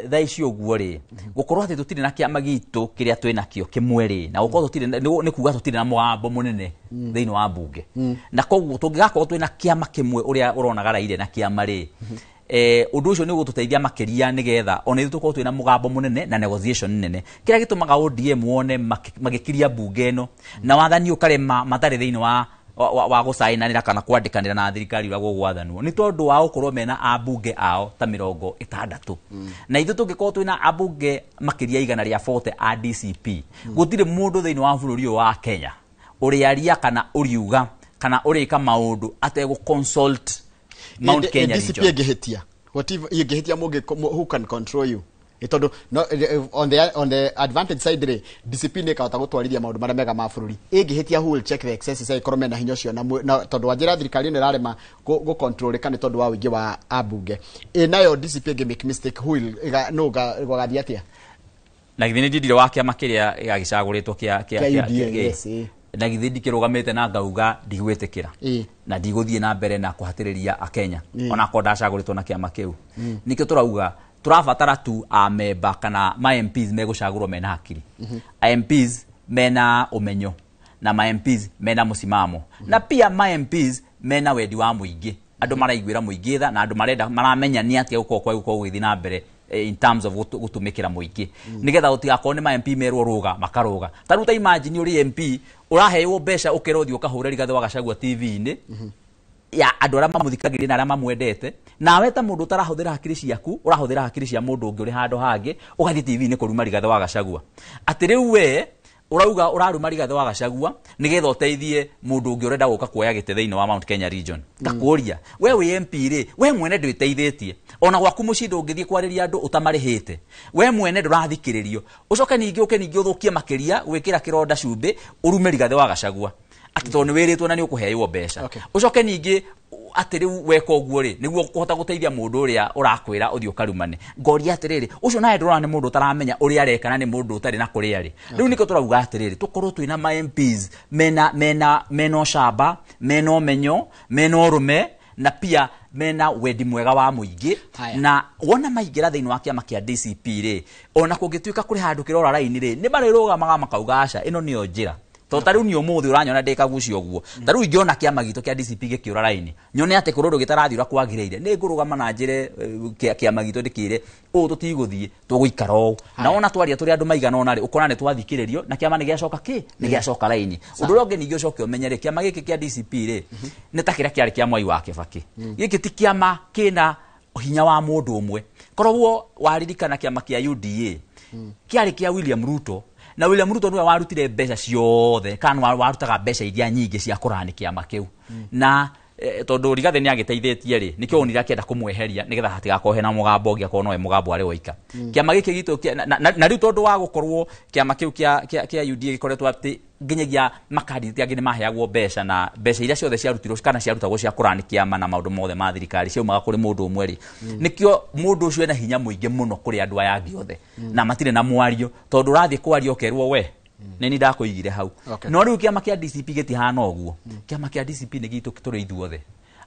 thaa ici ũguo rĩ, gũkorwo atĩ tũtirĩ na kĩama gitũ kĩrĩa twĩ nakĩo kĩmwe rĩ, na gũkorwo tũtirĩ nĩ kuga tũtirĩ na mũgambo mũnene thĩinĩ wa bunge. Na koguo tũngĩgakorwo twĩ na kĩama kĩmwe ũrĩa ũronaga Raila na kĩama rĩ, ũndũ ũcio nĩ ũgũtũteithia makĩria nĩgetha ona ithuĩ tũkorwo twĩna mũgambo mũnene na negotiation nene. Kĩrĩa gĩtũmaga ODM wone magĩkiria bunge ĩno na wathani ũkarema matarĩ thĩinĩ wa gũcainanĩra kana kwandĩkanĩra na thirikari ũrĩa gũgwathanwo nĩ tondũ wa gũkorwo mena ambunge ao ta 60. Na ithuĩ tũngĩkorwo twĩna ambunge makĩria 140 a DCP, gũtirĩ mũndũ thĩinĩ wa bũrũri ũyũ wa Kenya ũrĩaria kana ũriuga kana ũrĩka maũndũ ategũ consult Mount Kenya DCP ĩngĩhĩtia, what if ĩngĩhĩtia mũngĩ, who can control you? Itondo no, on the advantage side rĩ, DCP nĩ ĩkahota gũtwarithia maũndũ marĩa mega ma bũrũri. Ĩngĩhĩtia, who will check the excesses ĩkorwo mena hinya ũcio, na tondũ wa njĩra thirikari ĩno ĩrarema gũ-control nĩ tondũ wa ũingĩ wa ambunge. Nayo DCP ĩngĩ make mistake, who will no gũgathiĩ atĩa? Na githĩ nĩ ndindire wa kĩama kĩrĩa gĩgagĩcagũrĩtwo kĩa UDA, na githĩ ndikĩrũgamĩte na ngauga ndigwĩtĩkĩra na ndigũthiĩ na mbere na kũhatĩrĩria Akenya ona akorwo ndacagũrĩtwo na kĩama kĩu. Nĩkĩo tũrauga tũrabatara tu a member kana ma MPs megũcagũrwo mena hakiri, a MPs mena ũmenyo, na ma MPs mena mũsimamo, na pia ma MPs mena wendi wa mũingĩ, andũ maraiguĩra mũingĩ tha na andũ marenda maramenya nĩ atĩa gũkorwo kwa gũkorwo gũgĩthiĩ na mbere in terms of gũtũmĩkĩra mũingĩ, nĩgetha gũtigakorwo nĩ ma MP merwo rũga makarũga. Ta rĩu ta imagine ũrĩ MP ũraheo mbeca ũkerwo ũthiĩ ũkahũre Rigathi wa Gachagua TV-inĩ ya andũ arĩa mamũthikagĩrĩria na arĩa mamwendete, nawe ta mũndũ ũtarahũthĩra hakiri ciaku ũrahũthĩra hakiri cia mũndũ ũngĩ ũrĩ handũ hangĩ, ũgathiĩ TV-inĩ kũruma Rigathi wa Gachagua. Atĩ rĩu we ũrauga ũraruma Rigathi wa Gachagua nĩgetha ũteithie mũndũ ũngĩ ũrenda gũka kuoya gĩtĩ thĩinĩ wa Mount Kenya region. Ngakũria we wĩ MP rĩ, we mwene ndwĩteithĩtie, ona gwaku mũciĩ ndũngĩthiĩ kwarĩria andũ ũtamarĩhĩte, we mwene ndũrathikĩrĩrio, ũcoke ningĩ ũke ningĩ ũthũkie makĩria gwĩkĩra kĩronda cumbĩ ũrume Rigathi wa Gachagua atĩ tondũ nĩ wĩrĩtwo na nĩ ũkũheo mbeca. Ũcoke ningĩ atĩ rĩu weka ũguo rĩ, nĩguo kũhota gũteithia mũndũ ũrĩa ũrakwĩra ũthiĩ ũkarumane. Ngoria atĩrĩrĩ, ũcio nawe ndũrona nĩ mũndũ ũtaramenya ũrĩa areka na nĩ mũndũ ũtarĩ na kũrĩa arĩ. Rĩu nĩkĩo tũrauga atĩrĩrĩ, tũkorwo twĩna ma MPs mena ũcamba, mena ũmenyo, mena ũrũme, na pia mena wendi mwega wa mũingĩ. Na wona maingĩra thĩinĩ wa kĩama kĩa DCP rĩ, ona kũngĩtuĩka kũrĩ handũ kĩrora raini rĩ, nĩ marĩrũgamaga makauga aca, ĩno nĩyo njĩra. Tondũ ta rĩu niĩ ũmũthĩ ũranyona ndĩ kagucio ũguo, ta rĩu ingĩona kĩama gitũ kĩa DCP gĩkĩũra raini, nyone atĩ kũrĩ ũndũ gĩtarathiĩ ũrĩa kwagĩrĩire, nĩ ngũrũgama na njĩre kĩama gitũ ndĩkĩre ũũ tũtigũthiĩ, tũgũikara ũũ. Na wona twaria tũrĩ andũ maigana ũna rĩ, ũkona nĩ twathikĩrĩrio na kĩama nĩ gĩacoka kĩ? Nĩ gĩacoka raini. Ũndũ ũrĩa ũngĩ ningĩ ũcoke ũmenye rĩ, kĩama gĩkĩ kĩa DCP rĩ, nĩ ta kĩrĩa kĩarĩ kĩa Mwai wa Kĩbakĩ. Gĩkĩ ti kĩama kĩna hinya wa mũndũ ũmwe. Korwo waririkana kĩama kĩa UDA kĩarĩ kĩa William Ruto, na William Ruto niwe warutire mbeca ciothe kana warutaga mbeca iria nyingĩ cia kũrani kĩama kĩu. Na tondũ Rigathi nĩ agĩteithĩtie rĩ, nĩkĩo onire akĩenda kũmweheria nĩgetha hatigakorwo hena mũgambo ũngĩ akorwo nowe mũgambo arĩ woika. Kĩama gĩkĩ gitũ na rĩu tondũ wa gũkorwo kĩama kĩu kĩa UDA gĩkoretwo atĩ nginyagia makandidate angĩ nĩ maheagwo mbeca, na mbeca iria ciothe ciarutirwo kana ciarutagwo cia kũrani kĩama na maũndũ mothe ma thirikari ciaumaga kũrĩ mũndũ ũmwe rĩ, nĩkĩo mũndũ ũcio ena hinya mũingĩ mũno kũrĩ andũ aya angĩ othe, na matirĩ na mwario tondũ ũrathiĩ kwaria ũkerwo we nĩ ni ndakũigire hau. No rĩu kĩama kĩa DCP gĩtihana ũguo. Kĩama kĩa DCP nĩ gitũ tũrĩ ithuothe.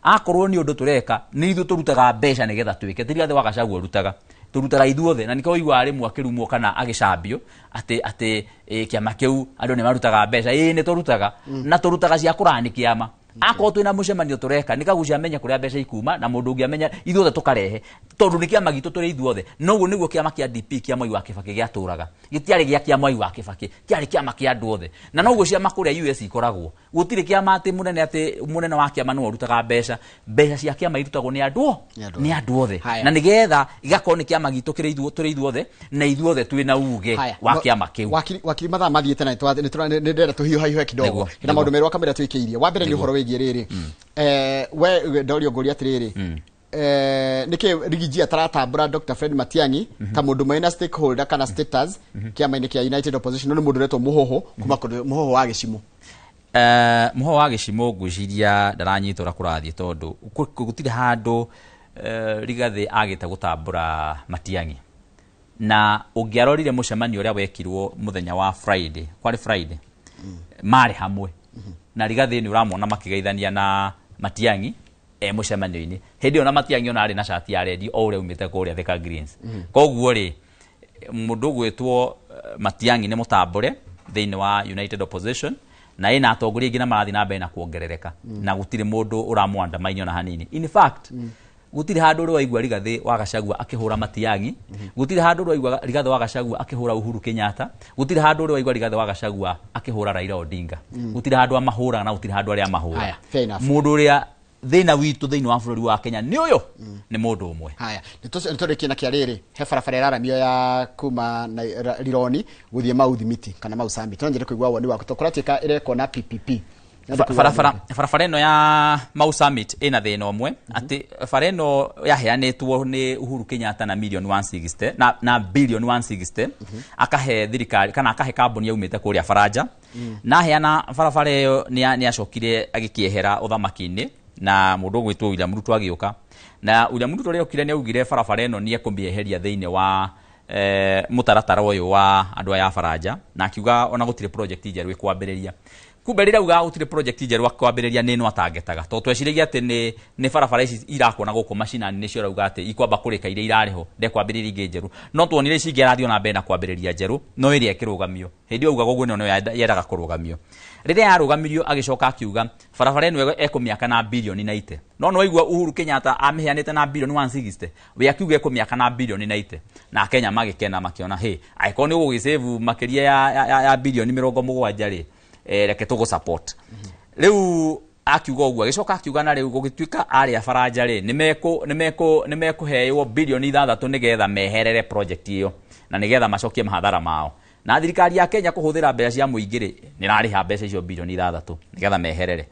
Akorwo nĩ ũndũ tũreka, nĩ ithuĩ tũrutaga mbeca nĩgetha twĩke, ti Rigathi wa Gachagua ũrutaga, tũrutaga ithuothe. Na nĩkĩo ũiguaga rĩmwe akĩrumwo kana agĩcambio atĩ kĩama kĩu andũ nĩ marutaga mbeca. Ĩĩ nĩ tũrutaga, na tũrutaga cia kũrani kĩama. Akorwo twina mucemanio tureka ni Kaguchia amenye kuria mbeca ikuma na mundu ungi amenya ithuothe tukarehe tondu ni kiama gitu turi ithuothe. Noguo niguo kiama kia DP kia Mwai wa Kibaki giaturaga, gitiari gia kia Mwai wa Kibaki, kiari kiama kia andu othe. Na noguo ciama kuria US ikoragwo, gutiri kiama ati munene ati munene wa kiama niwe urutaga mbeca. Mbeca cia kiama irutagwo ni andu ni andu othe, na nigetha igakorwo ni kiama gitu kiri turi ithuothe na ithuothe twina uge wa kiama kiu. Wakiri mathaa mathiite na nĩ ndĩrenda tũhiũhahiũhe kidogo na maũndũ merũ akamĩra twĩkĩirie. Wa mbere nĩ ũhoro wĩgiĩ rĩrĩ, we ndorio ngũria atĩrĩrĩ, nĩkĩ Rigiji ataratambũra Dr. Fred Matiang'i ta mũndũ mwena stakeholder kana status kĩama-inĩ kĩa United Opposition? Nĩ mũndũ ũretwo Mũhũhũ kuma kũndũ Mũhũhũ wa Gĩcimũ. Mũhũhũ wa Gĩcimũ ngwĩciria ndaranyita ũrĩa kũrathiĩ tondũ gũtirĩ handũ Rigathĩ agĩte gũtambũra Matiang'i. Na ũngĩarorire mũcemanio ũrĩa wekirwo mũthenya wa Friday, kwarĩ Friday, marĩ hamwe na Rigathĩ nĩ ũramona makĩgeithania na Matiang'i mũcemanio-inĩ. Hĩndĩ ĩyo na Matiang'i ona arĩ na cati ya rendi o ũrĩa umĩte kũrĩa Thika Greens. Koguo rĩ, mũndũ ũgwĩtwo Matiang'i nĩ mũtambũre thĩinĩ wa United Opposition na ĩna atongoria aingĩ na marathiĩ na mbere na kuongerereka, na gũtirĩ mũndũ ũramũandamaini ona hanini. In fact, gũtirĩ handũ ũrĩ waigua Rigathĩ wa Gachagua akĩhũra Matiang'i, gũtirĩ handũ ũrĩ waigua Rigathĩ wa Gachagua akĩhũra Uhuru Kenyatta, gũtirĩ handũ ũrĩ waigua Rigathĩ wa Gachagua akĩhũra Raila Odinga. Gũtirĩ handũ amahũraga na gũtirĩ handũ arĩa amahũra. Mũndũ ũrĩa thĩna witũ thĩinĩ wa bũrũri wa Kenya nĩ ũyũ, nĩ mũndũ ũmwe. Haya, nĩ tũrĩkie na kĩa rĩrĩ, he barabara ĩraramio ya kuma na Rironi gũthiĩ Mau Thimiti kana Mau Summit. No nyende kũigua woni waku tondũ kũratuĩka ĩrekwo na PPP. Barabara ĩno ya Mau Summit ĩna thĩna ũmwe, atĩ bara ĩno yaheanĩtwo nĩ Uhuru Kenyatta na million 160 na billion 160, akahe thirikari kana akahe kambuni yaumĩte kũrĩa Faranja. Na aheana barabara ĩyo nĩ acokire agĩkĩehera ũthamaki-inĩ na mũndũ ũgwĩtwo William Ruto agĩũka. Na William Ruto rĩrĩa okire nĩ augire barabara ĩno nĩ ekũmĩeheria thĩinĩ wa mũtaratara ũyũ wa andũ aya a Faranja, na akiuga ona gũtirĩ project njerũ ĩkwambĩrĩria. Kumbe rĩrĩa augaga gũtirĩ project njerũ akwambĩrĩria nĩ ĩno atangetaga, tondũ tweciragia atĩ nĩ barabara ici irakwo na gũkũ macinani nĩcio arauga atĩ ikwamba kũrĩka iria irarĩ ho, ndekwambĩrĩria ingĩ njerũ. No tuonire ici ingĩ arathiĩ ona mbere na kwambĩrĩria njerũ, no ĩrĩa ĩkĩrũgamio. Hĩndĩ ĩyo augaga ũguo ĩno yendaga kũrũgamio. Rĩrĩa yarũgamirio agĩcoka akiuga barabara ĩno ekũmĩaka na bilioni 90. No nĩ waigua Uhuru Kenyatta amĩheanĩte na bilioni 160, we akiuga ekũmĩaka na bilioni 90. Na Kenya magĩkena makĩona hĩ, angĩkorwo nĩ ũgũgĩsave makĩria ya bilioni 70 rĩ, reke tũgũ support. Rĩu akiuga ũguo agĩcoka akiuga na rĩu gũgĩtuĩka arĩa Faranja rĩ nĩ mekũheyo bilioni 6 nĩgetha meherere project ĩyo na nĩgetha macokie mahathara mao. Na thirikari ya Kenya kũhũthĩra mbeca cia mũingĩ rĩ nĩ ĩrarĩha mbeca icio bilioni 6 nĩgetha meherere.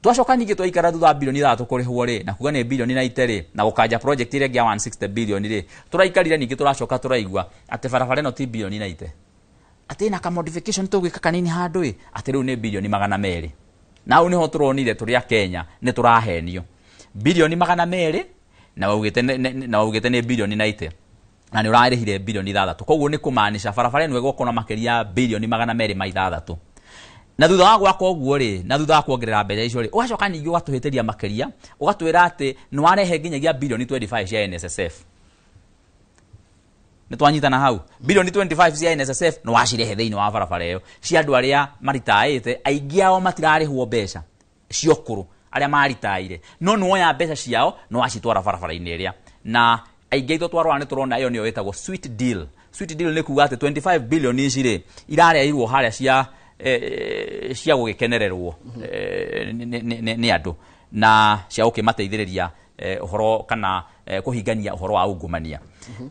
Twacoka ningĩ twaikara thutha wa bilioni 6 kũrĩhwo rĩ na kuga nĩ bilioni 90 rĩ na gũkanja project ĩrĩa ĩngĩ ya 160 bilioni rĩ, tũraikarire ningĩ tũracoka tũraigua atĩ barabara ĩno ti bilioni 90, atĩ ĩna ka modification tũgwĩka kanini handũ ĩ, atĩ rĩu nĩ bilioni 200. Na hau nĩho tũronire tũrĩ a Kenya nĩ tũrahenio bilioni 200 na waugĩte nĩ bilioni 90 na nĩ ũrarĩhire bilioni 6. Koguo nĩ kũmaanisha barabara ĩno ĩgũkorwo na makĩria ya bilioni 206. Na thutha wa gwaka ũguo rĩ, na thutha wa kuongerera mbeca icio rĩ, ũgacoka ningĩ ũgatũhĩtĩria makĩria, ũgatwĩra atĩ nĩ warehe nginyagia bilioni 25 cia NSSF. Nĩ twanyitana hau, bilioni 25 cia NSSF nĩ wacirehe thĩinĩ wa barabara ĩyo cia andũ arĩa maritaĩte, aingĩ ao matirarĩhwo mbeca cia ũkũrũ arĩa maritaire, no nĩ woya mbeca ciao nĩ wacitwara barabara-inĩ ĩrĩa. Na aingĩ aitũ twarora nĩ tũrona ĩyo nĩyo ĩtagwo sweet deal. Sweet deal nĩ kuga atĩ 25 billion ici rĩ irareirwo harĩa cia gũgĩkenererwo nĩ andũ na cia gũkĩmateithĩrĩria ũhoro kana kũhingania ũhoro wa ungumania.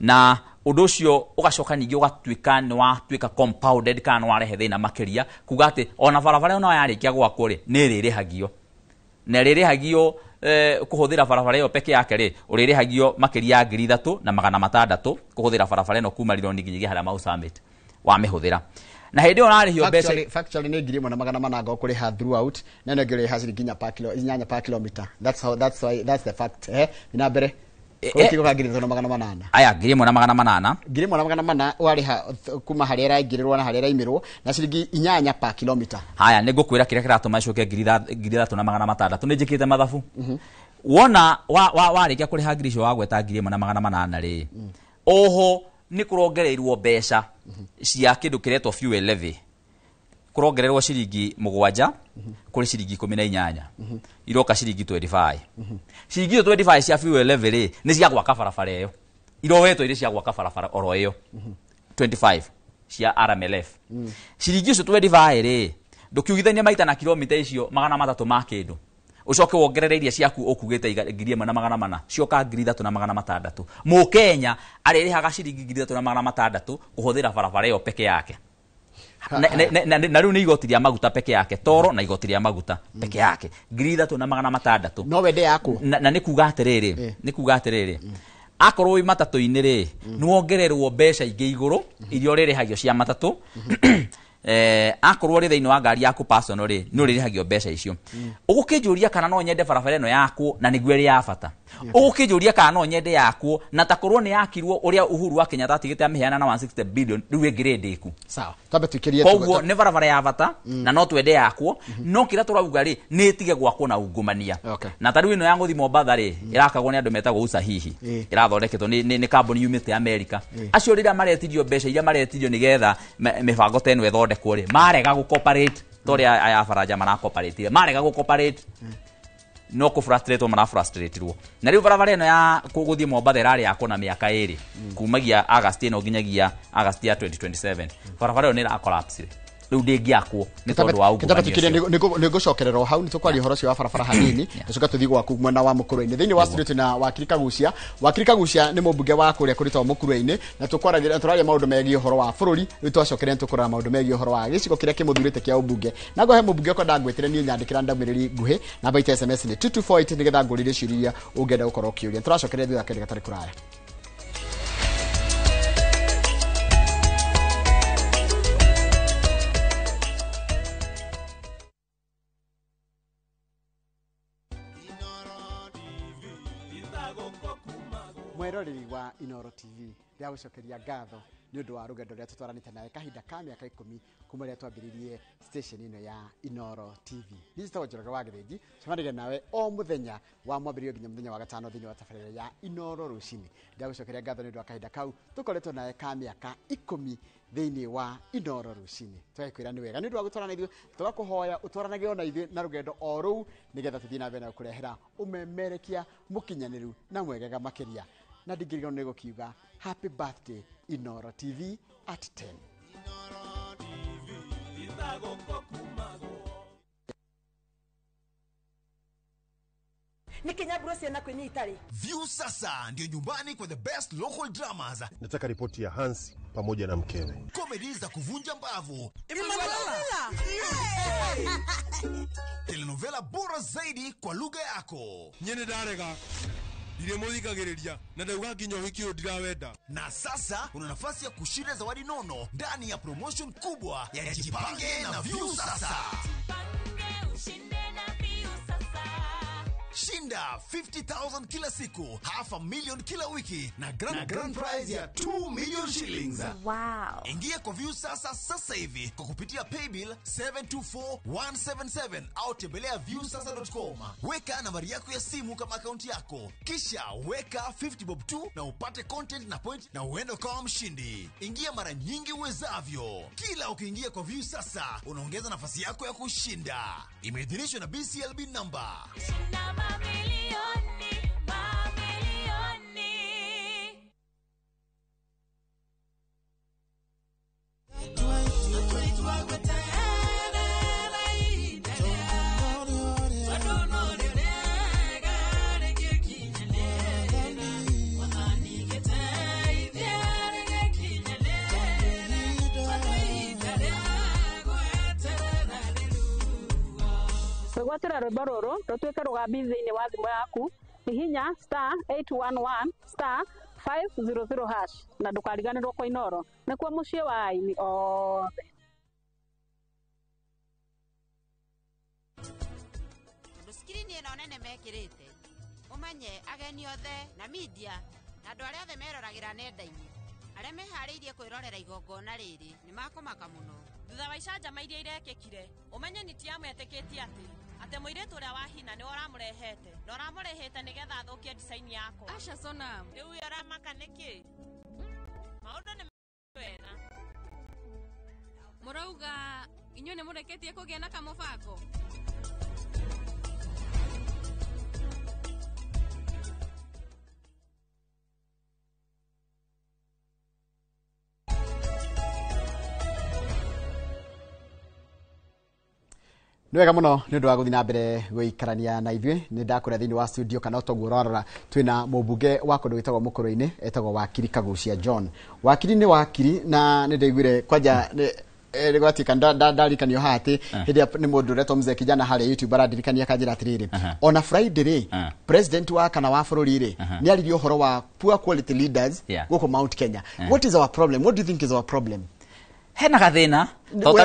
Na ũndũ ũcio ũgacoka ningĩ ũgatuĩka nĩ watuĩka compounded kana nĩ warehe thĩna makĩria, kuga atĩ ona barabara ĩno yarĩkia gwakwo rĩ nĩ ĩrĩrĩhagio, na ĩrĩrĩhagio kũhũthĩra barabara ĩyo peke yake rĩ ũrĩrĩhagio makĩria ya 3600 kũhũthĩra barabara ĩno kuma Rironi nginyagia harĩa Mau Summit wamĩhũthĩra. Na hĩndĩ ĩyo ũrarĩhio mbeca Factually nĩ 1400 ũkũrĩha throughout, na ĩno ĩngĩ ũrĩha ciringi 8 per kilometer. That's how, that's why, that's the fact. Na mbere Koguo 3800. Aya 1800. 1800 warĩha kuma harĩa ĩraingĩrĩrwo na harĩa ĩraimĩrwo na ciringi 8 per kilometer. Haya, nĩ ngũkwĩra kĩrĩa kĩratũma icoke 3600. Nĩ njĩkĩte mathabu. Wona warĩkia kũrĩha ngiri icio wagweta 1800 rĩ, oho nĩ kũrongereirwo mbeca cia kĩndũ kĩretwo fuel levy. Kurongererwo ciringi 7 kuri ciringi 18 iroka ciringi 25. Ciringi 25 cia fuel levy ri ni cia gwaka barabara iyo irowetwo iri cia gwaka barabara oro iyo 25 cia RMLF. Ciringi icio 25 ri ndukiugithania maita na kilomita icio 300 ma kindu ucoke wongerere iria ciaku ukugite 1400 cioka 3600. Mukenya aririhaga ciringi 3600 kuhuthira barabara iyo peke yake. Na riu ni igoti ria maguta peke yake toro na igoti ria maguta peke yake 3600 no wende yaku na ni kuga atiriri ni kuga atiriri akorwo wi matatu-ini ri ni wongererwo mbeca ingi iguru iria uririhagio cia matatu. Akorwo ri thiini wa ngari yaku personal ri ni uririhagio mbeca icio. Ugukinjuria kana no nyende barabara ino yaku na niguo iri ya bata. Ugukinjuria kana no nyende yaku na takorwo ni yakirwo uria Uhuru wa Kenyatta atigite amiheana na 160 billion riu ingiri ndiku. Sawa, twambe tuikirie koguo ni barabara ya bata na no twende yakwo no kira turauga ri ni itige gwakwo na ungumania. Na tariu ino ya nguthi Mombatha ri irakagwo ni andu metagwo usahihi irathondeketwo ni kambuni yumite America. Acio riria maretirio mbeca iria maretirio nigetha mibango ta ino ithondekwo ri marega gu cooperate toria aya baranja mara cooperate marega gu cooperate no ku frustrate mara frustrateirwo. Na riu barabara ino ya guthie Mombatha irari yakwo na miaka 2 kumagia August ino nginyagia August ya 2027 barabara ino ni ira collapse riu ndingiakwo ni tondu wa ungumania. Ni ngucokerera hau ni tukwaria uhoro ucio wa barabara hanini tucoka tuthie gwaku mwena wa Mukurwe-ini. Thiini wa studio tuna Wakiri Kagucia. Wakiri Kagucia ni mumbunge wa kuria kuritwa Mukurwe-ini na tukwaragia turaria maundu megie uhoro wa bururi. Riu twacokerera tukurora maundu megie uhoro wa gicigo kiria kimuthurite kia ubunge. Na ngohe mumbunge ukwenda ngwitire ni nyandikira ndamiriri nguhi namba ita SMS ni 2248 nigetha ngurire ciuria iria ungienda gukorwo ukiuria. Turacokerera thutha kende gatari kuraya. Mweroreri wa Inooro TV ndĩragũcokeria ngatho nĩ ũndũ wa rũgendo rũrĩa tũtwaranĩte nawe kahinda ka mĩaka 10 kuma rĩrĩa twambĩrĩirie station ĩno ya Inooro TV. Niĩ njĩtagwo Njoroge wa Gĩthĩnji, cemanagia nawe o mũthenya wa mwambĩrĩrio nginya mũthenya wa gatano thĩinĩ wa tabarĩra ya Inooro rũcinĩ. Ndĩragũcokeria ngatho nĩ ũndũ wa kahinda kau tũkoretwo nawe ka mĩaka 10 thĩinĩ wa Inooro rũcinĩ. Tũgakwĩra nĩ wega nĩ ũndũ wa gũtwarana ithuĩ, tũgakũhoya ũtwaranage ona ithuĩ na rũgendo o rũu nĩgetha tũthiĩ na mbere na gũkũrehera ũmemerekia mũkinyanĩru na mwegega makĩria. Na ndingĩriganĩrwo nĩ gũkiuga happy birthday Inooro TV at 10. View sasa ndio nyumbani kwa the best local dramas. Nataka ripoti ya Hansi pamoja na mkewe. Comedy za kuvunja mbavu. Telenovela bora zaidi kwa lugha yako. Nyene darega. Na Na sasa una nafasi ya kushinda zawadi nono ndani ya promotion kubwa ya Jipange na View Sasa. Shinda 50,000 kila siku, 500,000 kila wiki na grand prize ya 2 million shillings. Wow. Ingia kwa View Sasa sasa hivi kwa kupitia paybill 724177 au tembelea viewsasa.com. Weka nambari yako ya simu kama akaunti yako. Kisha weka 50 bob 2 na upate content na point na uende kama mshindi. Ingia mara nyingi uwezavyo. Kila ukiingia kwa View Sasa unaongeza nafasi yako ya kushinda. Imeidhinishwa na BCLB number. Shinda mamilioni, mamilioni. Gwatĩra rwĩmbo rũrũ rũtuĩke rũgambi thĩinĩ wa thimũ yaku hihinya *811 *500# na ndũkariganĩrwo kwa Inooro nĩkuo mũciĩ wa aini othe. Tondũ skirini ĩno nene mekĩrĩte ũmenye ageni othe na media na andũ arĩa othe meroragĩra nenda-inĩ arĩa meharĩirie kwĩrorera igongona rĩrĩ nĩ makũmaka mũno. Thutha wa icanjama iria irekĩkire ũmenye nĩ ti amwetĩkĩtie atĩ mũirĩtu ũrĩa wa hina nĩwe ũramũrehete na ũramũrehete nĩgetha athũkie design yako. Asha Sonam, rĩu ũyũ ũramaka nĩkĩ? Maũndũ nĩ wega. Mũrauga Inyuĩ nĩ mũrĩkĩtie kũgĩa na kamũbango? Nĩ wega mũno nĩ ũndũ wa gũthiĩ na mbere gũikarania na ithuĩ. Nĩ ndakũrĩa thĩinĩ wa studio kana toguo ũrarora, twĩna mũmbunge wa kũndũ gwĩtagwo Mũkũrũ-inĩ, etagwo Wakiri Kagucia John. Wakiri nĩ wakiri, na nĩ ndaiguire kwanja nĩ gwatuĩka ndarikanio haha atĩ hĩndĩ ĩrĩa nĩ mũndũ ũretwo Mzee Kijana harĩa YouTube arandirikania akanjĩra atĩrĩrĩ, ona Friday rĩ, president wa kana wa bũrũri rĩ, nĩ aririe ũhoro wa poor quality leaders gũkũ Mount Kenya. What is our problem? What do you think is our problem? Hena gathĩna.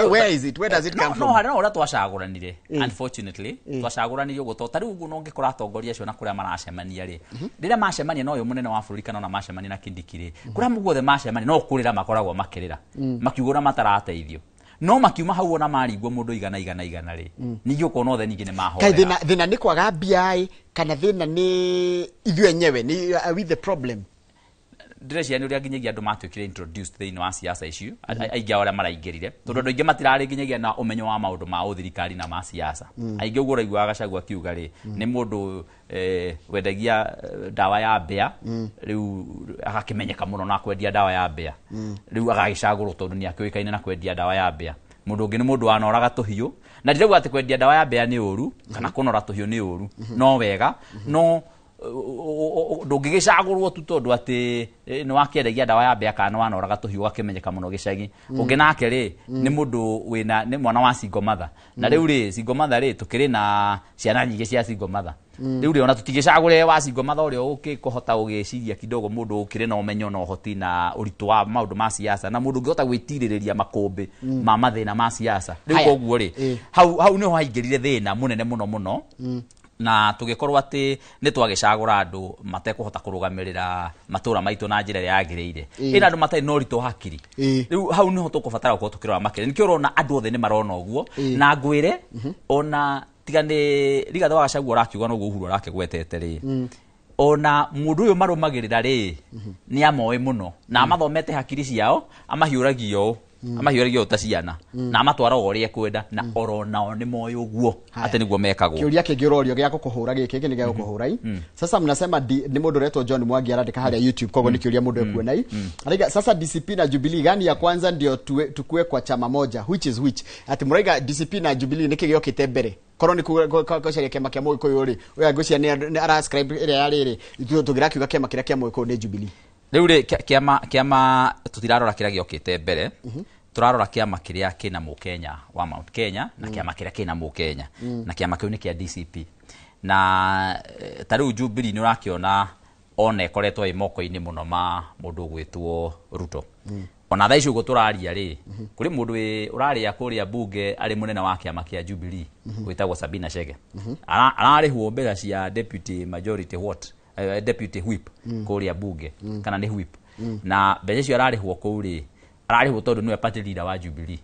Where is it? Where does it come from? No harĩa no ũrĩa twacagũranire, unfortunately twacagũranire ũguo, tondũ ta rĩu ũguo no ũngĩkora atongoria acio na kũrĩa maracemania rĩ, rĩrĩa macemania na ũyũ mũnene wa bũrũri kana ona macemania na Kindiki rĩ, kũrĩa guothe macemania no kũrĩra makoragwo makĩrĩra, makiuga ũrĩa matarateithio. No makiuma hau ona marigwo mũndũ igana igana igana rĩ, ningĩ ũkona othe ningĩ nĩ mahorera. Kaĩ thĩna nĩ kwaga mbia ĩ, kana thĩna nĩ ithuĩ enyewe, nĩ are we the problem? Ndĩreciria nĩ ũrĩa nginyagia andũ matuĩkire introduced thĩinĩ wa siasa icio, aingĩ ao arĩa maraingĩrire, tondũ andũ aingĩ matirarĩ nginyagia na ũmenyo wa maũndũ ma ũthirikari na ma siasa. Aingĩ ũguo ũraiguaga Gachagua akiuga rĩ, nĩ mũndũ wendagia ndawa ya mbĩa, rĩu agakĩmenyeka mũno na kwendia ndawa ya mbĩa, rĩu agagĩcagũrwo tondũ nĩ akĩũĩkaine na kwendia ndawa ya mbĩa. Mũndũ ũngĩ nĩ mũndũ wanoraga tũhiũ, na ndirauga atĩ kwendia ndawa ya mbĩa nĩ ũru kana kũnora tũhiũ nĩ ũru, no wega, no ndũngĩgĩcagũrwo tu tondũ atĩ nĩ wakĩendagia ndawa ya mbĩa kana nĩ wanoraga tũhiũ ũgakĩmenyeka mũno gĩcagi. Ũngĩ nake rĩ, nĩ mũndũ wĩna, nĩ mwana wa single mother, na rĩu rĩ, single mother rĩ, tũkĩrĩ na ciana nyingĩ cia single mother. Rĩu rĩ, ona tũtingĩcagũre wa single mother ũrĩa ũkĩkũhota gũgĩciria kidogo, mũndũ ũkĩrĩ na ũmenyo na ũhoti na ũritũ wa maũndũ ma siasa, na mũndũ ũngĩhota gwĩtirĩrĩria makũmbĩ ma mathĩna ma siasa. Rĩu koguo rĩ, hau nĩho haingĩrire thĩna mũnene mũno mũno, na tũgĩkorwo atĩ nĩ twagĩcagũra andũ matekũhota kũrũgamĩrĩra matũra maitũ na njĩra ĩrĩa yagĩrĩire, ĩna andũ matarĩ na ũritũ wa hakiri. Rĩu hau nĩho tũkũbatara gũkorwo tũkĩrora makĩria. Nĩkĩo ũrona andũ othe nĩ marona ũguo, na ngwĩre ona tiga nĩ Rigathĩ wa Gachagua ũrakiuga noguo Uhuru arakĩgwetete rĩ, ona mũndũ ũyũ marũmagĩrĩra rĩ, nĩ amoĩ mũno na amathomete hakiri ciao, amahiũragia ũũ, amahiũragia ũũ ta ciana, na amatwaraga ũrĩa ekwenda, na oro nao nĩ moĩ ũguo atĩ nĩguo mekagwo. Kĩũria kĩngĩ ũrorio gĩa gũkũhũra gĩkĩ, gĩkĩ nĩ gĩa gũkũhũra i. Sasa mnasema nĩ mũndũ ũretwo John Mwangi arandĩka harĩa YouTube, koguo nĩ kĩũria mũndũ ekuona i. Araiga sasa DCP na Jubilee gani ya kwanza ndio tukue kwa chama moja, which is which? Ati mũraiga DCP na Jubilee nĩkĩ gĩokĩte mbere? Korwo nĩ gũcaria kĩama kĩa Mũgĩkũyũ rĩ, ũyũ ngwĩciria nĩ arascribe ĩrĩa yarĩ rĩ, tũngĩrakiuga kĩama kĩrĩa kĩa Mũgĩkũyũ nĩ Jubilee. Rĩu rĩ, kĩama tũtirarora kĩrĩa gĩokĩte mbere, tũrarora kĩama kĩrĩa kĩna Mũkenya wa Mount Kenya na kĩama kĩrĩa kĩna Mũkenya, na kĩama kĩu nĩ kĩa DCP. Na ta rĩu Jubilee nĩ ũrakĩona ona ĩkoretwo ĩ moko-inĩ mũno ma mũndũ ũgwĩtwo Ruto. Ona thaa ici ũguo tũraria rĩ, kũrĩ mũndũ ũrarĩa kũrĩa bunge arĩ mũnene wa kĩama kĩa Jubilee wĩtagwo Sabina Chege. Ararĩhwo mbeca cia deputy majority what? Deputy whip kũrĩa bunge, kana nĩ whip. Na mbeca icio ararĩhwo kũu rĩ, ararĩhwo tondũ nĩwe party leader wa Jubilee.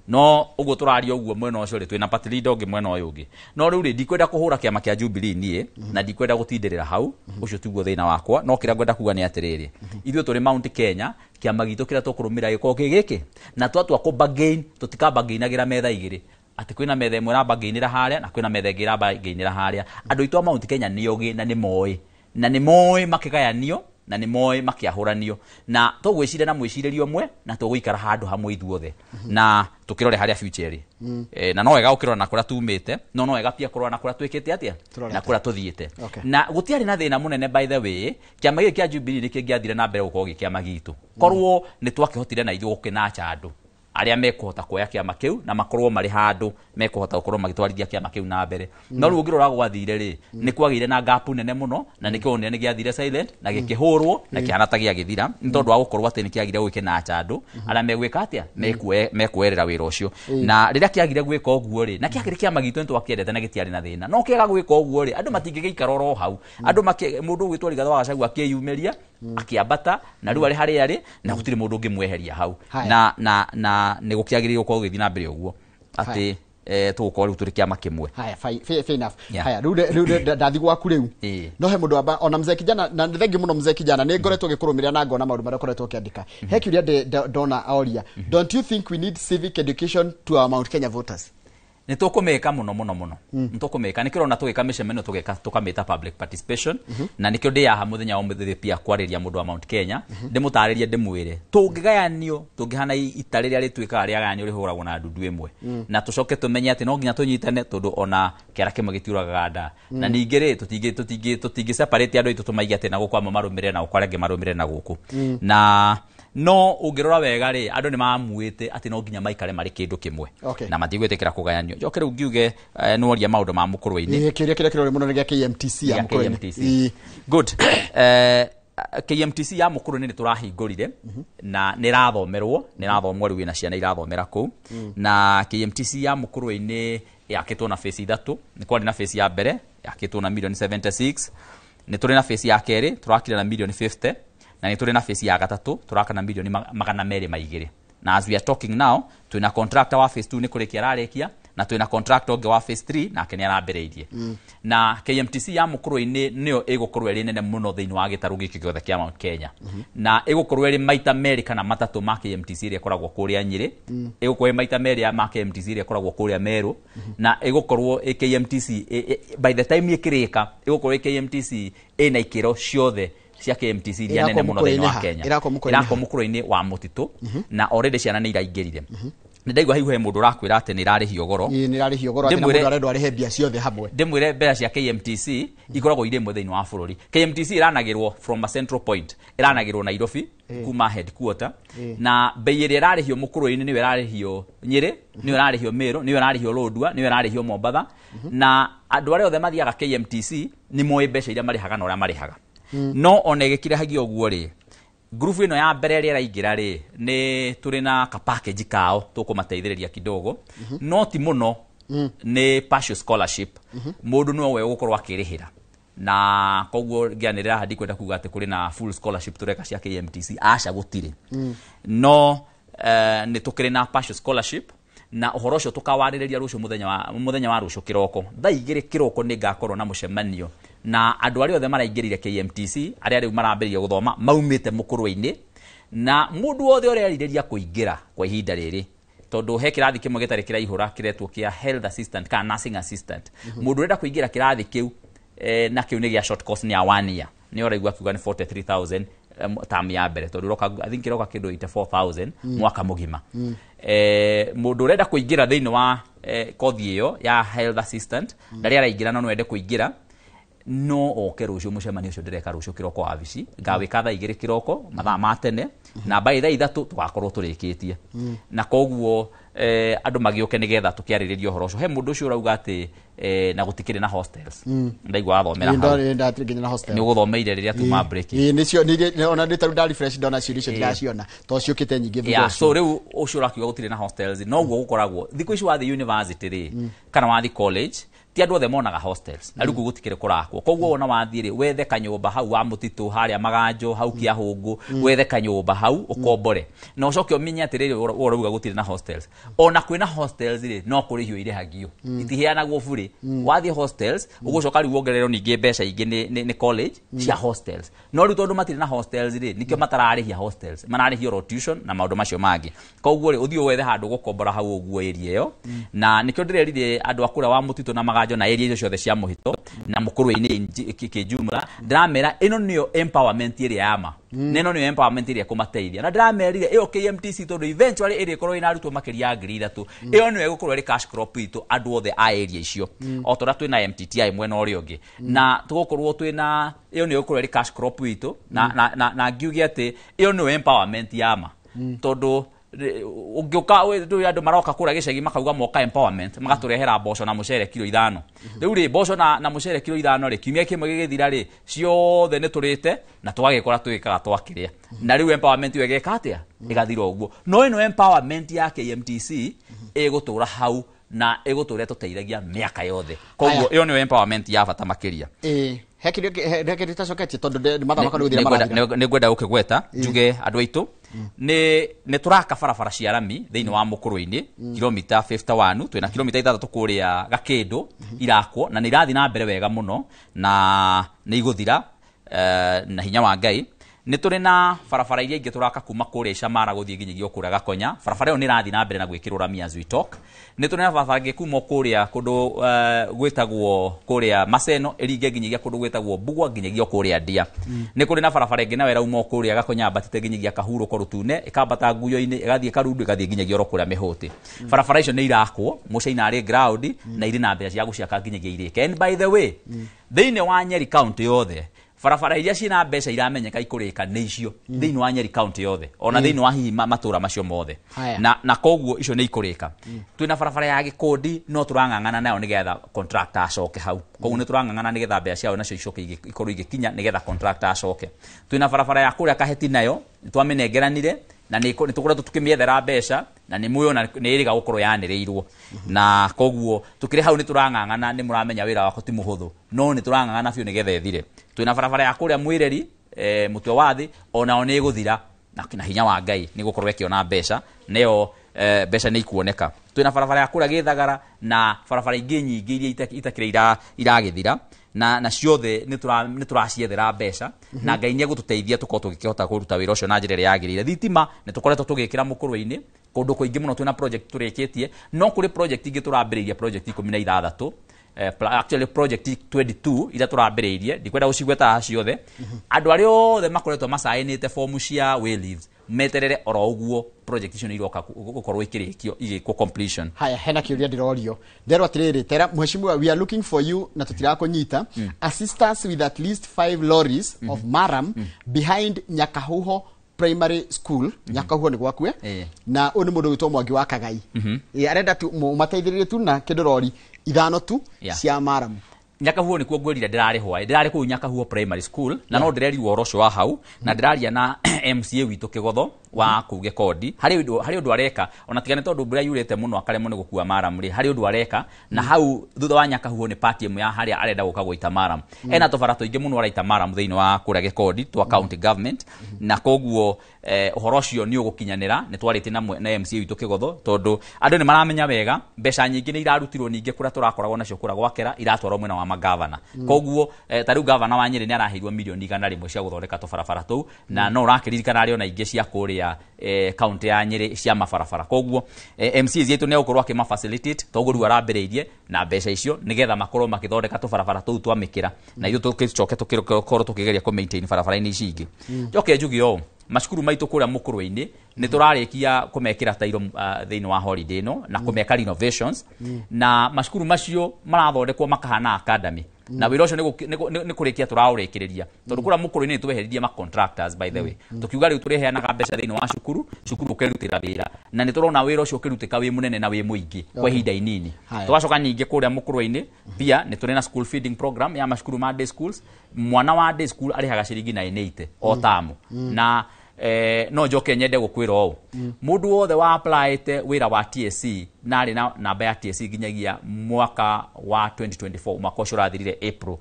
No ũguo tũraria ũguo mwena ũcio rĩ, twĩna party leader ũngĩ mwena ũyũ ũngĩ. No rĩu rĩ, ndikwenda kũhũra kĩama kĩa Jubilee niĩ, na ndikwenda gũtindĩrĩra hau, ũcio tiguo thĩna wakwa. No kĩrĩa ngwenda kuga nĩ atĩrĩrĩ, ithuĩ tũrĩ Mount Kenya, kĩama gitũ kĩrĩa tũkũrũmĩrĩra gĩkorwo kĩ gĩkĩ, na twatua kũ-bargain, tũtikabargainagĩra metha igĩrĩ, atĩ kwĩna metha ĩmwe ĩrabargainĩra harĩa na kwĩna metha ĩngĩ ĩrabargainĩra harĩa. Andũ aitũ a Mount Kenya nĩ ogĩ na nĩ moĩ, na nĩ moĩ makĩgayanio, na nĩ moĩ makĩahũranio, na tũgwĩciria na mwĩcirĩrio ũmwe, na tũgũikara handũ hamwe ithuothe, na tũkĩrore harĩa future ĩrĩ. Na no wega gũkĩrora na kũrĩa tumĩte, no wega pia kũrora na kũrĩa twĩkĩte atĩa, na kũrĩa tũthiĩte. Na gũtiarĩ na thĩna mũnene by the way, kĩama gĩkĩ kĩa Jubilee nĩ kĩngĩathire na mbere gũkorwo gĩ kĩama gitũ, korwo nĩ twakĩhotire na ithuĩ gũkĩnacha andũ arĩa mekũhota kuoya kĩama kĩu na makorwo marĩ handũ mekũhota gũkorwo magĩtwarithia kĩama kĩu na mbere. No rĩu ũngĩrora gwathire rĩ, nĩ kwagĩire na gap nene mũno, na nĩkĩo wonire nĩ gĩathire silent na gĩkĩhũrwo na kĩhana ta gĩagĩthira, nĩ tondũ wa gũkorwo atĩ nĩ kĩagire gũgĩkĩnacha andũ arĩa megwĩka atĩa, mekuoerera wĩra ũcio. Na rĩrĩa kĩagire gwĩka ũguo rĩ, na kĩagire kĩama gitũ nĩ twakĩendete na gĩtiarĩ na thĩna, no kĩaga gwĩka ũguo rĩ, andũ matingĩgĩikara oro hau. Andũ mũndũ ũgwĩtwo Rigathĩ wa Gachagua akĩyumĩria, akĩambata, na rĩu arĩ harĩa arĩ, na gũtirĩ mũndũ ũngĩmweheria hau. Na nĩ gũkĩagĩrĩire gũkorwo gũgĩthiĩ na mbere ũguo atĩ Tũgũkorwo rĩu tũrĩ kĩama kĩmwe. Haya, fair enough. Haya, rĩu ndathi gwaku rĩu. No he mũndũ amba ona mzee kijana, na nĩ thengi mũno mzee kijana, nĩ ngoretwo ngĩkũrũmĩrĩra na ngona maũndũ marĩa ũkoretwo ũkĩandĩka. He kĩũria ndona oria, don't you think we need civic education to our Mount Kenya voters? Nĩ tũkũmĩka mũno mũno mũno. Nĩ tũkũmĩka, nĩkĩo ũrona tũgĩka mĩcemanio tũgeka tũkamĩta public participation, na nĩkĩo ndĩyaha mũthenya wa ũmũthĩ pia kwarĩria mũndũ wa Mount Kenya, ndĩmũtarĩrie ndĩmwĩre tũngĩgayanio tũngĩhana ita rĩrĩa rĩtuĩkaga rĩagayanio rĩhũragwo na ndundu ĩmwe, na tũcoke tũmenye atĩ no nginya tũnyitane tondũ ona kĩara kĩmwe gĩtiũragaga nda. Na ningĩ rĩ tũtingĩ separate andũ aitũ tũmaige atĩ na gũkũ amwe marũmĩrĩre na gũkũ arĩa angĩ marũmĩrĩre na gũkũ. Na no ũngĩrora wega rĩ, andũ nĩ mamuĩte atĩ no nginya maikare marĩ kĩndũ kĩmwe, na matigwĩtĩkĩra kũgayanio. Njoke rĩu ngiuge nĩworia maũndũ ma mũkũrũ-inĩ. Kĩũria kĩrĩa kĩrorĩ mũno nĩ gĩa KMTC ya mũkũrũ-inĩ. Good. KMTC ya mũkũrũ-inĩ nĩ tũrahingũrire na nĩ ĩrathomerwo, nĩ ĩrathomwo rĩu ĩna ciana irathomera kũu. Na KMTC ya mũkũrũ-inĩ yakĩtwo na phase 3, nĩ kwarĩ na phase ya mbere yakĩtwo na milioni 76, nĩ tũrĩ na phase ya kerĩ tũrakire na milioni 50, na nĩ tũrĩ na phase ya gatatũ tũraka na milioni 202. Na as we are talking now twĩna contractor wa phase 2 nĩ kũrĩkia ararĩkia, na twĩna contractor ũngĩ wa phase 3 nake nĩ arambĩrĩirie. Na KMTC ya mũkũrũ-inĩ nĩyo ĩgũkorwo ĩrĩ nene mũno thĩinĩ wa gĩtarũ gĩkĩ gĩothe kĩa Mount Kenya. Na ĩgũkorwo ĩrĩ maita merĩ kana matatũ ma KMTC ĩrĩa ĩkoragwo kũrĩa Nyĩrĩ, ĩgũkorwo ĩrĩ maita merĩ ma KMTC ĩrĩa ĩkoragwo kũrĩa Meru, na ĩgũkorwo ĩ KMTC by the time ĩkĩrĩka ĩgũkorwo ĩ KMTC ĩna ikĩro ciothe cia KMTC iria nene mũno thĩinĩ wa Kenya. Ĩrakwo mũkũrũ-inĩ wa mũtitũ, na already ciana nĩ iraingĩrire. Nĩ ndaigua hihi he mũndũ ũrakwĩra atĩ nĩ ĩrarĩhio goro. Ĩĩ, nĩ ĩrarĩhio goro, atĩ na mũndũ arendwo arĩhe mbia ciothe hamwe. Ndĩmwĩre mbeca cia KMTC ikoragwo irĩ ĩmwe thĩinĩ wa bũrũri. KMTC ĩranagĩrwo from a central point, ĩranagĩrwo Nairobi kuma headquarter, na bei ĩrĩa ĩrarĩhio mũkũrũ-inĩ nĩyo ĩrarĩhio Nyĩrĩ, nĩyo ĩrarĩhio Meru, nĩyo ĩrarĩhio Lodwar, nĩyo ĩrarĩhio Mombatha. Na andũ arĩa othe mathiaga KMTC nĩ moĩ mbeca iria marĩhaga na ũrĩa marĩhaga. No ona ĩgĩkĩrĩhagio ũguo rĩ, ngurubu ĩno ya mbere ĩrĩa ĩraingĩra rĩ, nĩ tũrĩ na ka package kao tũkũmateithĩrĩria kidogo, no ti mũno, nĩ partial scholarship. Mũndũ no we ũgũkorwo akĩrĩhĩra, na koguo ngĩanĩrĩra haha ndikwenda kuga atĩ kũrĩ na full scholarship tũreka cia KMTC, aca gũtirĩ. No nĩ tũkĩrĩ na partial scholarship, na ũhoro ũcio tũkawarĩrĩria rũciũ mũthenya wa rũciũ kĩroko thaa 2 kĩroko nĩ ngakorwo na mũcemanio na andũ arĩa othe maraingĩrire KMTC, arĩa rĩu marambĩrĩria gũthoma maumĩte mũkũrũ-inĩ, na mũndũ wothe ũrerirĩria kũingĩra kwa ihinda rĩrĩ, tondũ he kĩrathi kĩmwe gĩtarĩ kĩraihũra kĩretwo kĩa health assistant kana nursing assistant. Mũndũ ũrenda kũingĩra kĩrathi kĩu, na kĩu nĩ gĩa short course, nĩ ya 1 year, nĩ ũraigua akiuga nĩ 43,000 term ya mbere, tondũ ũroka I think ĩroka kĩndũ 84,000 mwaka mũgima. Mũndũ ũrenda kũingĩra thĩinĩ wa kothi ĩyo ya health assistant, ndarĩ araingĩra no no ende kũingĩra, no oke rũciũ mũcemanio ũcio ndĩreka rũciũ kĩroko wabici, ngawĩka thaa 2 kĩroko mathaa ma tene, na by thaa 3 tũgakorwo tũrĩkĩtie. Na koguo andũ magĩũke nĩgetha tũkĩarĩrĩria ũhoro ũcio. He mũndũ ũcio ũrauga atĩ na gũtikĩrĩ na hostels. Ndaigua wathomera hau. Nĩ ũgũthomeire rĩrĩa tuma break. Ĩĩ, nĩcio ona ndĩ tarĩu nda refresh ndona ciũria icio ndiraciona to ciũkĩte nyingĩ thutha ũcio. So rĩu ũcio ũrakiuga gũtirĩ na hostels, noguo gũkoragwo thikũ ici wathiĩ university rĩ, kana wathiĩ college, ti andũ othe monaga hostels, na rĩu kũu gũtikĩrĩ kũrakwo. Koguo wona wathiĩ rĩ, wethe kanyũmba hau wa mũtitũ harĩa Maganjo, hau Kĩahũngũ, wethe kanyũmba hau ũkombore, na ũcoke ũmenye atĩrĩrĩ, ũrauga gũtirĩ na hostels. Ona kwĩna hostels rĩ, no kũrĩhio irĩhagio, itiheanagwo burĩ. Wathiĩ hostels ũgũcoka rĩu wongererwo ningĩ mbeca ingĩ nĩ college cia hostels. No rĩu tondũ matirĩ na hostels rĩ, nĩkĩo matararĩhia hostels, mararĩhia oro tuition na maũndũ macio mangĩ. Koguo rĩ, ũthiĩ wethe handũ gũkombora hau ũguo area ĩyo, na nĩkĩo ndĩrerire andũ a kũrĩa wa mũtitũ na Maganjo na area icio ciothe cia mũhito na mũkũrũ-inĩ kĩjumla, ndĩramera ĩno nĩyo empowerment ĩrĩa ya ma, na ĩno nĩyo empowerment ĩrĩa ĩkũmateithia. Na ndĩramerire ĩyo KMTC tondũ eventually ĩrĩkorwo ĩna arutwo makĩria ya 3,000, ĩyo nĩyo ĩgũkorwo ĩrĩ cash crop itũ andũ othe a area icio, o ta ũrĩa twĩna MTTI mwena ũrĩa ũngĩ, na tũgũkorwo twĩna ĩyo nĩyo ĩgũkorwo ĩrĩ cash crop itũ, na ngiuge atĩ ĩyo nĩyo empowerment ya ma, tondũ ũngĩũka andũ maroka kũrĩa gĩcagi makauga moka empowerment, magatũrehera mboco na mũcere kiro 5. Rĩu rĩ, mboco na mũcere kiro 5 rĩ, kiumia kĩmwe gĩgĩthira rĩ, ciothe nĩ tũrĩte na tũgagĩkora tũgĩkaga twakĩrĩa. Na rĩu empowerment ĩyo ĩgeka atĩa? Ĩgathira ũguo. No ĩno empowerment ya KMTC ĩgũtũra hau na ĩgũtũra ĩtũteithagia mĩaka yothe. Koguo ĩyo nĩyo empowerment ya bata makĩria. He kĩndũ gĩtacoketie tondũ mathaa makwa nĩ gũthira marathira. Nĩ ngwenda gũkĩgweta njuge andũ aitũ Nĩ tũraka barabara cia rami thĩinĩ wa Mũkũrũ-inĩ kilomita 51, twĩna kilomita 6 kũrĩa Gakĩndũ irakwo na nĩ irathiĩ na mbere wega mũno na nĩ igũthira na hinya wa Ngai. Nĩ tũrĩ na barabara iria ingĩ tũraka kuma kũrĩa Icamara gũthiĩ nginyagia kũrĩa Gakonya. Barabara ĩyo nĩ ĩrathiĩ na mbere na gwĩkĩrwo rami as we talk. Nĩ tũrĩ na barabara ĩngĩ kuma kũrĩa kũndũ gwĩtagwo kũrĩa Maseno ĩringe nginyagia kũndũ gwĩtagwo Mbugua nginyagia kũrĩa Ndia. Nĩ kũrĩ na barabara ĩngĩ nayo ĩrauma kũrĩa Gakonya ambatĩte nginyagia Kahurũko Rũtune, ĩkambata Nguyo-inĩ, ĩgathiĩ Karundu, ĩgathiĩ nginyagia oro kũrĩa Mĩhũtĩ. Barabara icio nĩ irakwo, Mũcaina arĩ ground na irĩ na mbeca cia gũciaka nginyagia irĩke. And by the way, thĩinĩ wa Nyeri County yothe barabara iria ciĩna mbeca iramenyeka ikũrĩka nĩ icio thĩinĩ wa Nyeri County yothe, ona thĩinĩ wa hihi matũra macio mothe. Na koguo icio nĩ ikũrĩka. Twĩna barabara ya Gĩkũndi no tũrang'ang'ana nayo nĩgetha contractor acoke hau. Koguo nĩ tũrang'ang'ana nĩgetha mbeca ciao nacio icoke ikorwo igĩkinya nĩgetha contractor acoke. Twĩna barabara ya kũrĩa Kaheti nayo twamĩnengeranire na nĩ tũkoretwo tũkĩmĩethera mbeca na nĩ mũĩ nĩ ĩrĩga gũkorwo yanĩrĩirwo. Na koguo tũkĩrĩ hau nĩ tũrang'ang'ana, nĩ mũramenya wĩra wakwa ti mũhũthũ, no nĩ tũrang'ang'ana biũ nĩgetha ĩthire. Twĩna barabara ya kũrĩa Mwĩreri, mũtwe wa thĩ, onao nĩ ĩgũthira na hinya wa Ngai nĩ gũkorwo ĩkĩona mbeca, nĩyo mbeca nĩ ikuoneka. Twĩna barabara ya kũrĩa Gĩthagara na barabara ingĩ nyingĩ iria itakĩrĩ iragĩthira na ciothe nĩ tũraciethera mbeca na Ngai nĩ egũtũteithia tũkorwo tũgĩkĩhota kũruta wĩra ũcio na njĩra ĩrĩa yagĩrĩire. Thitima nĩ tũkoretwo tũgĩkĩra Mũkũrũ-inĩ kũndũ kũingĩ mũno, twĩna project tũrĩkĩtie, no kũrĩ project ingĩ tũrambĩrĩirie project 16, actually project 22 iria tũrambĩrĩirie, ndikwenda gũcigweta haha ciothe. Andũ arĩa othe makoretwo macainĩte fomu cia wayleaves meterere oro ũguo project icio nĩ iroka gũkorwo ikĩrĩkio igĩkwo completion. Haya, hena kĩũria ndĩrorio nderwo atĩrĩrĩ, tera mheshimiwa, we are looking for you na tũtirakũnyita. Assist us with at least 5 lorries of maram behind Nyakahuho Primary School. Nyakahuho nĩ gwakue na ũyũ nĩ mũndũ wĩtwo Mwangi wa Kagai. Arenda tu mũmateithĩrĩrie tu na kĩndũ rori 5 tu cia maram. Nyakahuho nĩkuo ngwĩrire ndĩrarĩ hwaĩ, ndĩrarĩ kũu Nyakahuho Primary School na no ndĩrerirwo ũhoro ũcio wa hau na ndĩraria na MCA witũ Kĩgotho wa kũu Gĩkondi. Harĩ ũndũ areka ona tiga nĩ tondũ mbura yurĩte mũno akaremwo nĩ gũkua maram rĩ, harĩ ũndũ areka na hau thutha wa Nyakahuho nĩ party ĩmwe ya harĩa arenda gũka gũita maram. Ena tũbara tũingĩ mũno araita maram thĩinĩ wa kũrĩa Gĩkondi twa county government na koguo ũhoro ũcio nĩ ũgũkinyanĩra. Nĩ twarĩtie na MCA witũ Kĩgotho tondũ andũ nĩ maramenya wega mbeca nyingĩ nĩ irarutirwo ningĩ kũrĩa tũrakoragwo nacio kũrĩa gwakera iratwarwo mwena wa magavana. Koguo ta rĩu gavana wa Nyeri nĩ araheirwo milioni 100 cia gũthondeka tũbarabara tũu na no ũrakĩririkana arĩ ona ingĩ cia kũrĩa county ya Nyeri cia mabarabara. Koguo MCAs yetu nĩ egũkorwo akĩma facilitate toguo rĩu arambĩrĩirie na mbeca icio nĩgetha makorwo makĩthondeka tũbarabara tũu twa mĩkĩra na ithuĩ tũgĩcoke tũkorwo tũkĩgeria kũ maintain barabara-inĩ ici ingĩ. Njoke njuge ũũ, macukuru maitũ kũrĩa Mũkũrũ-inĩ nĩ tũrarĩkia kũmekĩra tairo thĩinĩ wa holiday ĩno na kũmeka renovations na macukuru macio marathondekwo makahana academy na wĩra ũcio nĩ kũrĩkia tũraũrĩkĩrĩria tondũ kũrĩa Mũkũrũ-inĩ nĩ tweheririe ma contractors by the way, tũkiuga rĩu tũrĩheanaga mbeca thĩinĩ wa cukuru, cukuru ũkĩrutĩra wĩra na nĩ tũrona wĩra ũcio ũkĩrutĩka wĩ mũnene na wĩ mũingĩ kwa ihinda inini. Tũgacoka ningĩ kũrĩa Mũkũrũ-inĩ pia nĩ tũrĩ na school feeding program ya macukuru ma day schools. Mwana wa day school arĩhaga ciringi 980 o tamu na no njoke nyende gũkwĩra ũũ, mũndũ wothe wa applyte wĩra wa TSC na arĩ na namba ya TSC nginyagia mwaka wa 2024, mwaka ũcio ũrathirire April,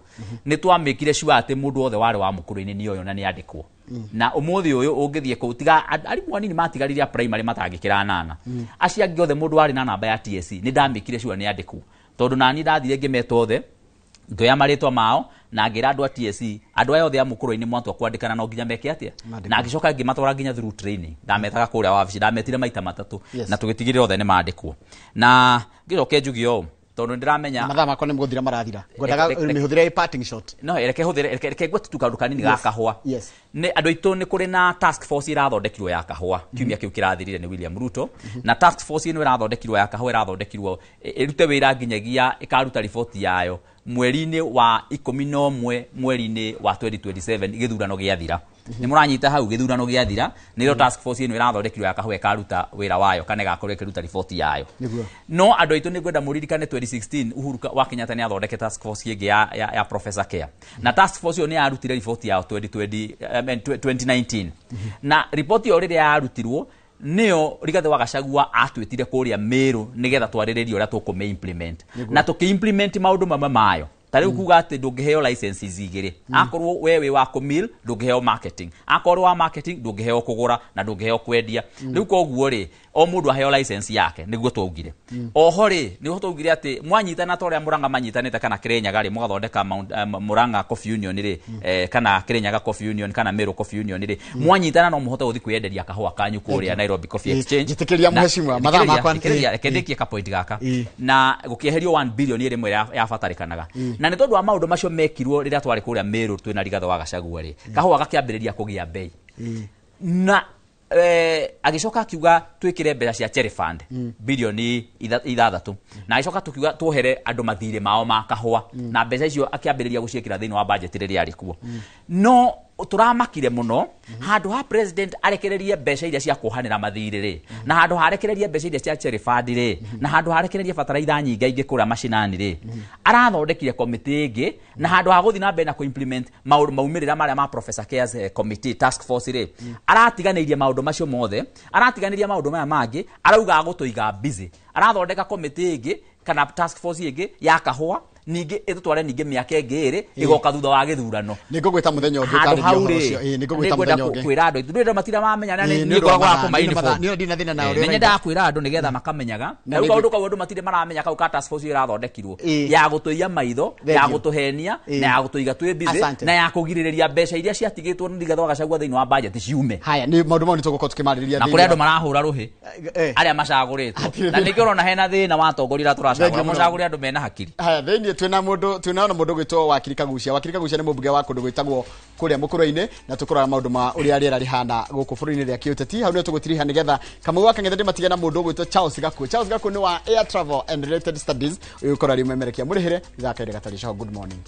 nĩ twamĩkire sure atĩ mũndũ wothe warĩ wa Mũkũrũ-inĩ nĩ oyo na nĩ andĩkwo. Na ũmũthĩ ũyũ ũngĩthiĩ kũu tiga arimũ anini matigarire a primary matangĩkĩra 8, acio angĩ othe mũndũ warĩ na namba ya TSC nĩ ndamĩkire sure nĩ andĩkwo, tondũ nani ndathire ngĩmeta othe ngĩoya marĩtwa mao na ngĩra andũ a TSC andũ aya othe a Mũkũrũ-inĩ mwatua kwandĩkana no nginya meke atĩa, na ngĩcoka ngĩmatwara nginya through training, ndametaga kũrĩa wabici, ndametire maita 3 na tũgĩtigĩrĩra othe nĩ mandĩkwo. Na ngĩcoke njuge ũũ tondũ nĩndĩramenya mathaa makwa nĩ gũthira marathira, ngwendaga mĩhũthĩre parting shot. No reke hũthĩre, reke ngwete tu kaũndũ kanini ga kahũa. Nĩ andũ aitũ nĩ kũrĩ na task force ĩrathondekirwo ya kahũa kiumia kĩu kĩrathirire nĩ William Ruto, na task force ĩno ĩrathondekirwo ya kahũa ĩrathondekirwo ĩrute wĩra nginyagia ĩkaruta riboti yayo mweri-inĩ wa 11 mweri-inĩ wa 2027 gĩthurano gĩathira. Nĩ mũranyita hau, gĩthurano gĩathira nĩrĩo task force ĩno ĩrathondekirwo ya kahũa ĩkaruta wĩra wayo kana ĩgakorwo ĩkĩruta riboti yayo. No andũ aitũ nĩ ngwenda mũririkane 2016 Uhuru wa Kenyatta nĩ athondeke task force ĩngĩ ya Professor Care, na task force ĩyo nĩ yarutire riboti yao 2019, na riboti ĩyo rĩrĩa yarutirwo nĩyo Rigathĩ wa Gachagua atwĩtire kũrĩa Meru nĩgetha twarĩrĩrie ũrĩa tũkũmĩ implement, na tũkĩ implement maũndũ mamwe mayo. Ta rĩu kuga atĩ ndũngĩheo licenses igĩrĩ. Akorwo we wĩ wa kũmill, ndũngĩheo marketing. Akorwo wa marketing, ndũngĩheo kũgũra na ndũngĩheo kwendia. Rĩu koguo rĩ, o mũndũ aheo license yake, nĩguo twaugire. Oho rĩ, nĩguo twaugire atĩ mwanyitana ta ũrĩa Murang'a manyitanĩte kana Kirinyaga rĩ, mũgathondeka Murang'a Coffee Union rĩ, kana Kirinyaga Coffee Union kana Meru Coffee Union rĩ, mwanyitana no mũhote gũthiĩ kwĩyenderia kahũa kanyu kũrĩa Nairobi Coffee Exchange. Njĩtĩkĩria mheshimiwa, mathaa makwa Thikĩrĩria, reke ndĩkie ka point gaka. Na gũkĩeherio 1 billion ĩrĩa yabatarĩkanaga. Na nĩ tondũ wa maũndũ macio mekirwo rĩrĩa twarĩ kũrĩa Meru twĩna Rigathĩ wa Gachagua rĩ, kahũa gakĩambĩrĩria kũgĩa bei. Na agĩcoka akiuga twĩkĩre mbeca cia Cherry Fund bilioni 6, na agĩcoka tukiuga tuohere andũ mathirĩ mao ma kahũa, na mbeca icio akĩambĩrĩria gũciĩkĩra thĩinĩ wa budget rĩrĩa arĩ kuo. No tũramakire mũno handũ ha president arekererie mbeca iria cia kuohanĩra mathirĩ rĩ, na handũ ha arekererie mbeca iria cia Cherry Fund rĩ, na handũ ha arekererie bataraitha nyingaingĩ kũrĩa macinani rĩ, arathondekire komĩtĩ ĩngĩ, na handũ ha gũthiĩ na mbere na kũ-implement maũndũ maumĩrĩra marĩa ma Professor Cares committee task force rĩ, aratiganĩirie maũndũ macio mothe, aratiganĩria maũndũ maya mangĩ, arauga agũtũiga busy, arathondeka komĩtĩ ĩngĩ kana task force ĩngĩ ya kahũa, ningĩ ĩtũtware ningĩ mĩaka ĩngĩ ĩrĩ ĩgoka thutha wa gĩthurano. Nĩ ngũgwĩta mũthenya ũngĩ handũ ũtarĩrie hau ũhoro rĩ, ũcio. Nĩ ngũgwĩta nĩngwenda mũthenya ũngĩ. kwĩra andũ aitũ ndũrĩ matira mamenya na Ĩĩ, nĩ nĩ ũndũ wa ngoragwo wa mathaa, kũma nĩ ũndũ wa uniform. mathaa. Niĩ ndina thĩna na ũrĩa Nĩ ũroiga. nyendaga kwĩra andũ nĩgetha makamenyaga. Na Na rĩu nĩ kaũndũ kau andũ matirĩ maramenya, kau ka task force ĩrathondekirwo ya gũtũiya maitho, ya Thank you. gũtũhenia, na ya gũtũiga twĩ busy, Asante. na ya kũgirĩrĩria mbeca iria ciatigĩtwo nĩ Rigathĩ wa Gachagua thĩinĩ wa budget ciume. Haya, nĩ maũndũ mau nĩ tũgũkorwo tũkĩmarĩrĩria Na thĩinĩ kũrĩ wa- andũ marahũra rũhĩ arĩa macagũrĩtwo, Hatirĩ na thĩna. nĩkĩo ũrona hena thĩna wa atongoria arĩa Thank tũracagũra, you mũno. mũcagũre andũ mena hakiri. Haya, thĩinĩ twĩna mũndũ, twĩna ona mũndũ gwĩtwo Wakiri Kagucia. Wakiri Kagucia nĩ mũmbunge wa kũndũ gwĩtagwo kũrĩa Mũkũrwe-inĩ, na tũkũrora maũndũ ma ũrĩa rĩera rĩhana gũkũ bũrũri-inĩ rĩa kĩũteti. Hau nĩho tũgũtiriha nĩgetha Kamau wa Kang'ethe ndĩmatige na mũndũ ũgwĩtwo Charles Gakuo. Charles Gakuo nĩ wa Air Travel and Related Studies, ũyũ ũkorwo arĩ mũmemerekia mũrĩhĩre ithaka-inĩ gatarĩ coho. Good morning.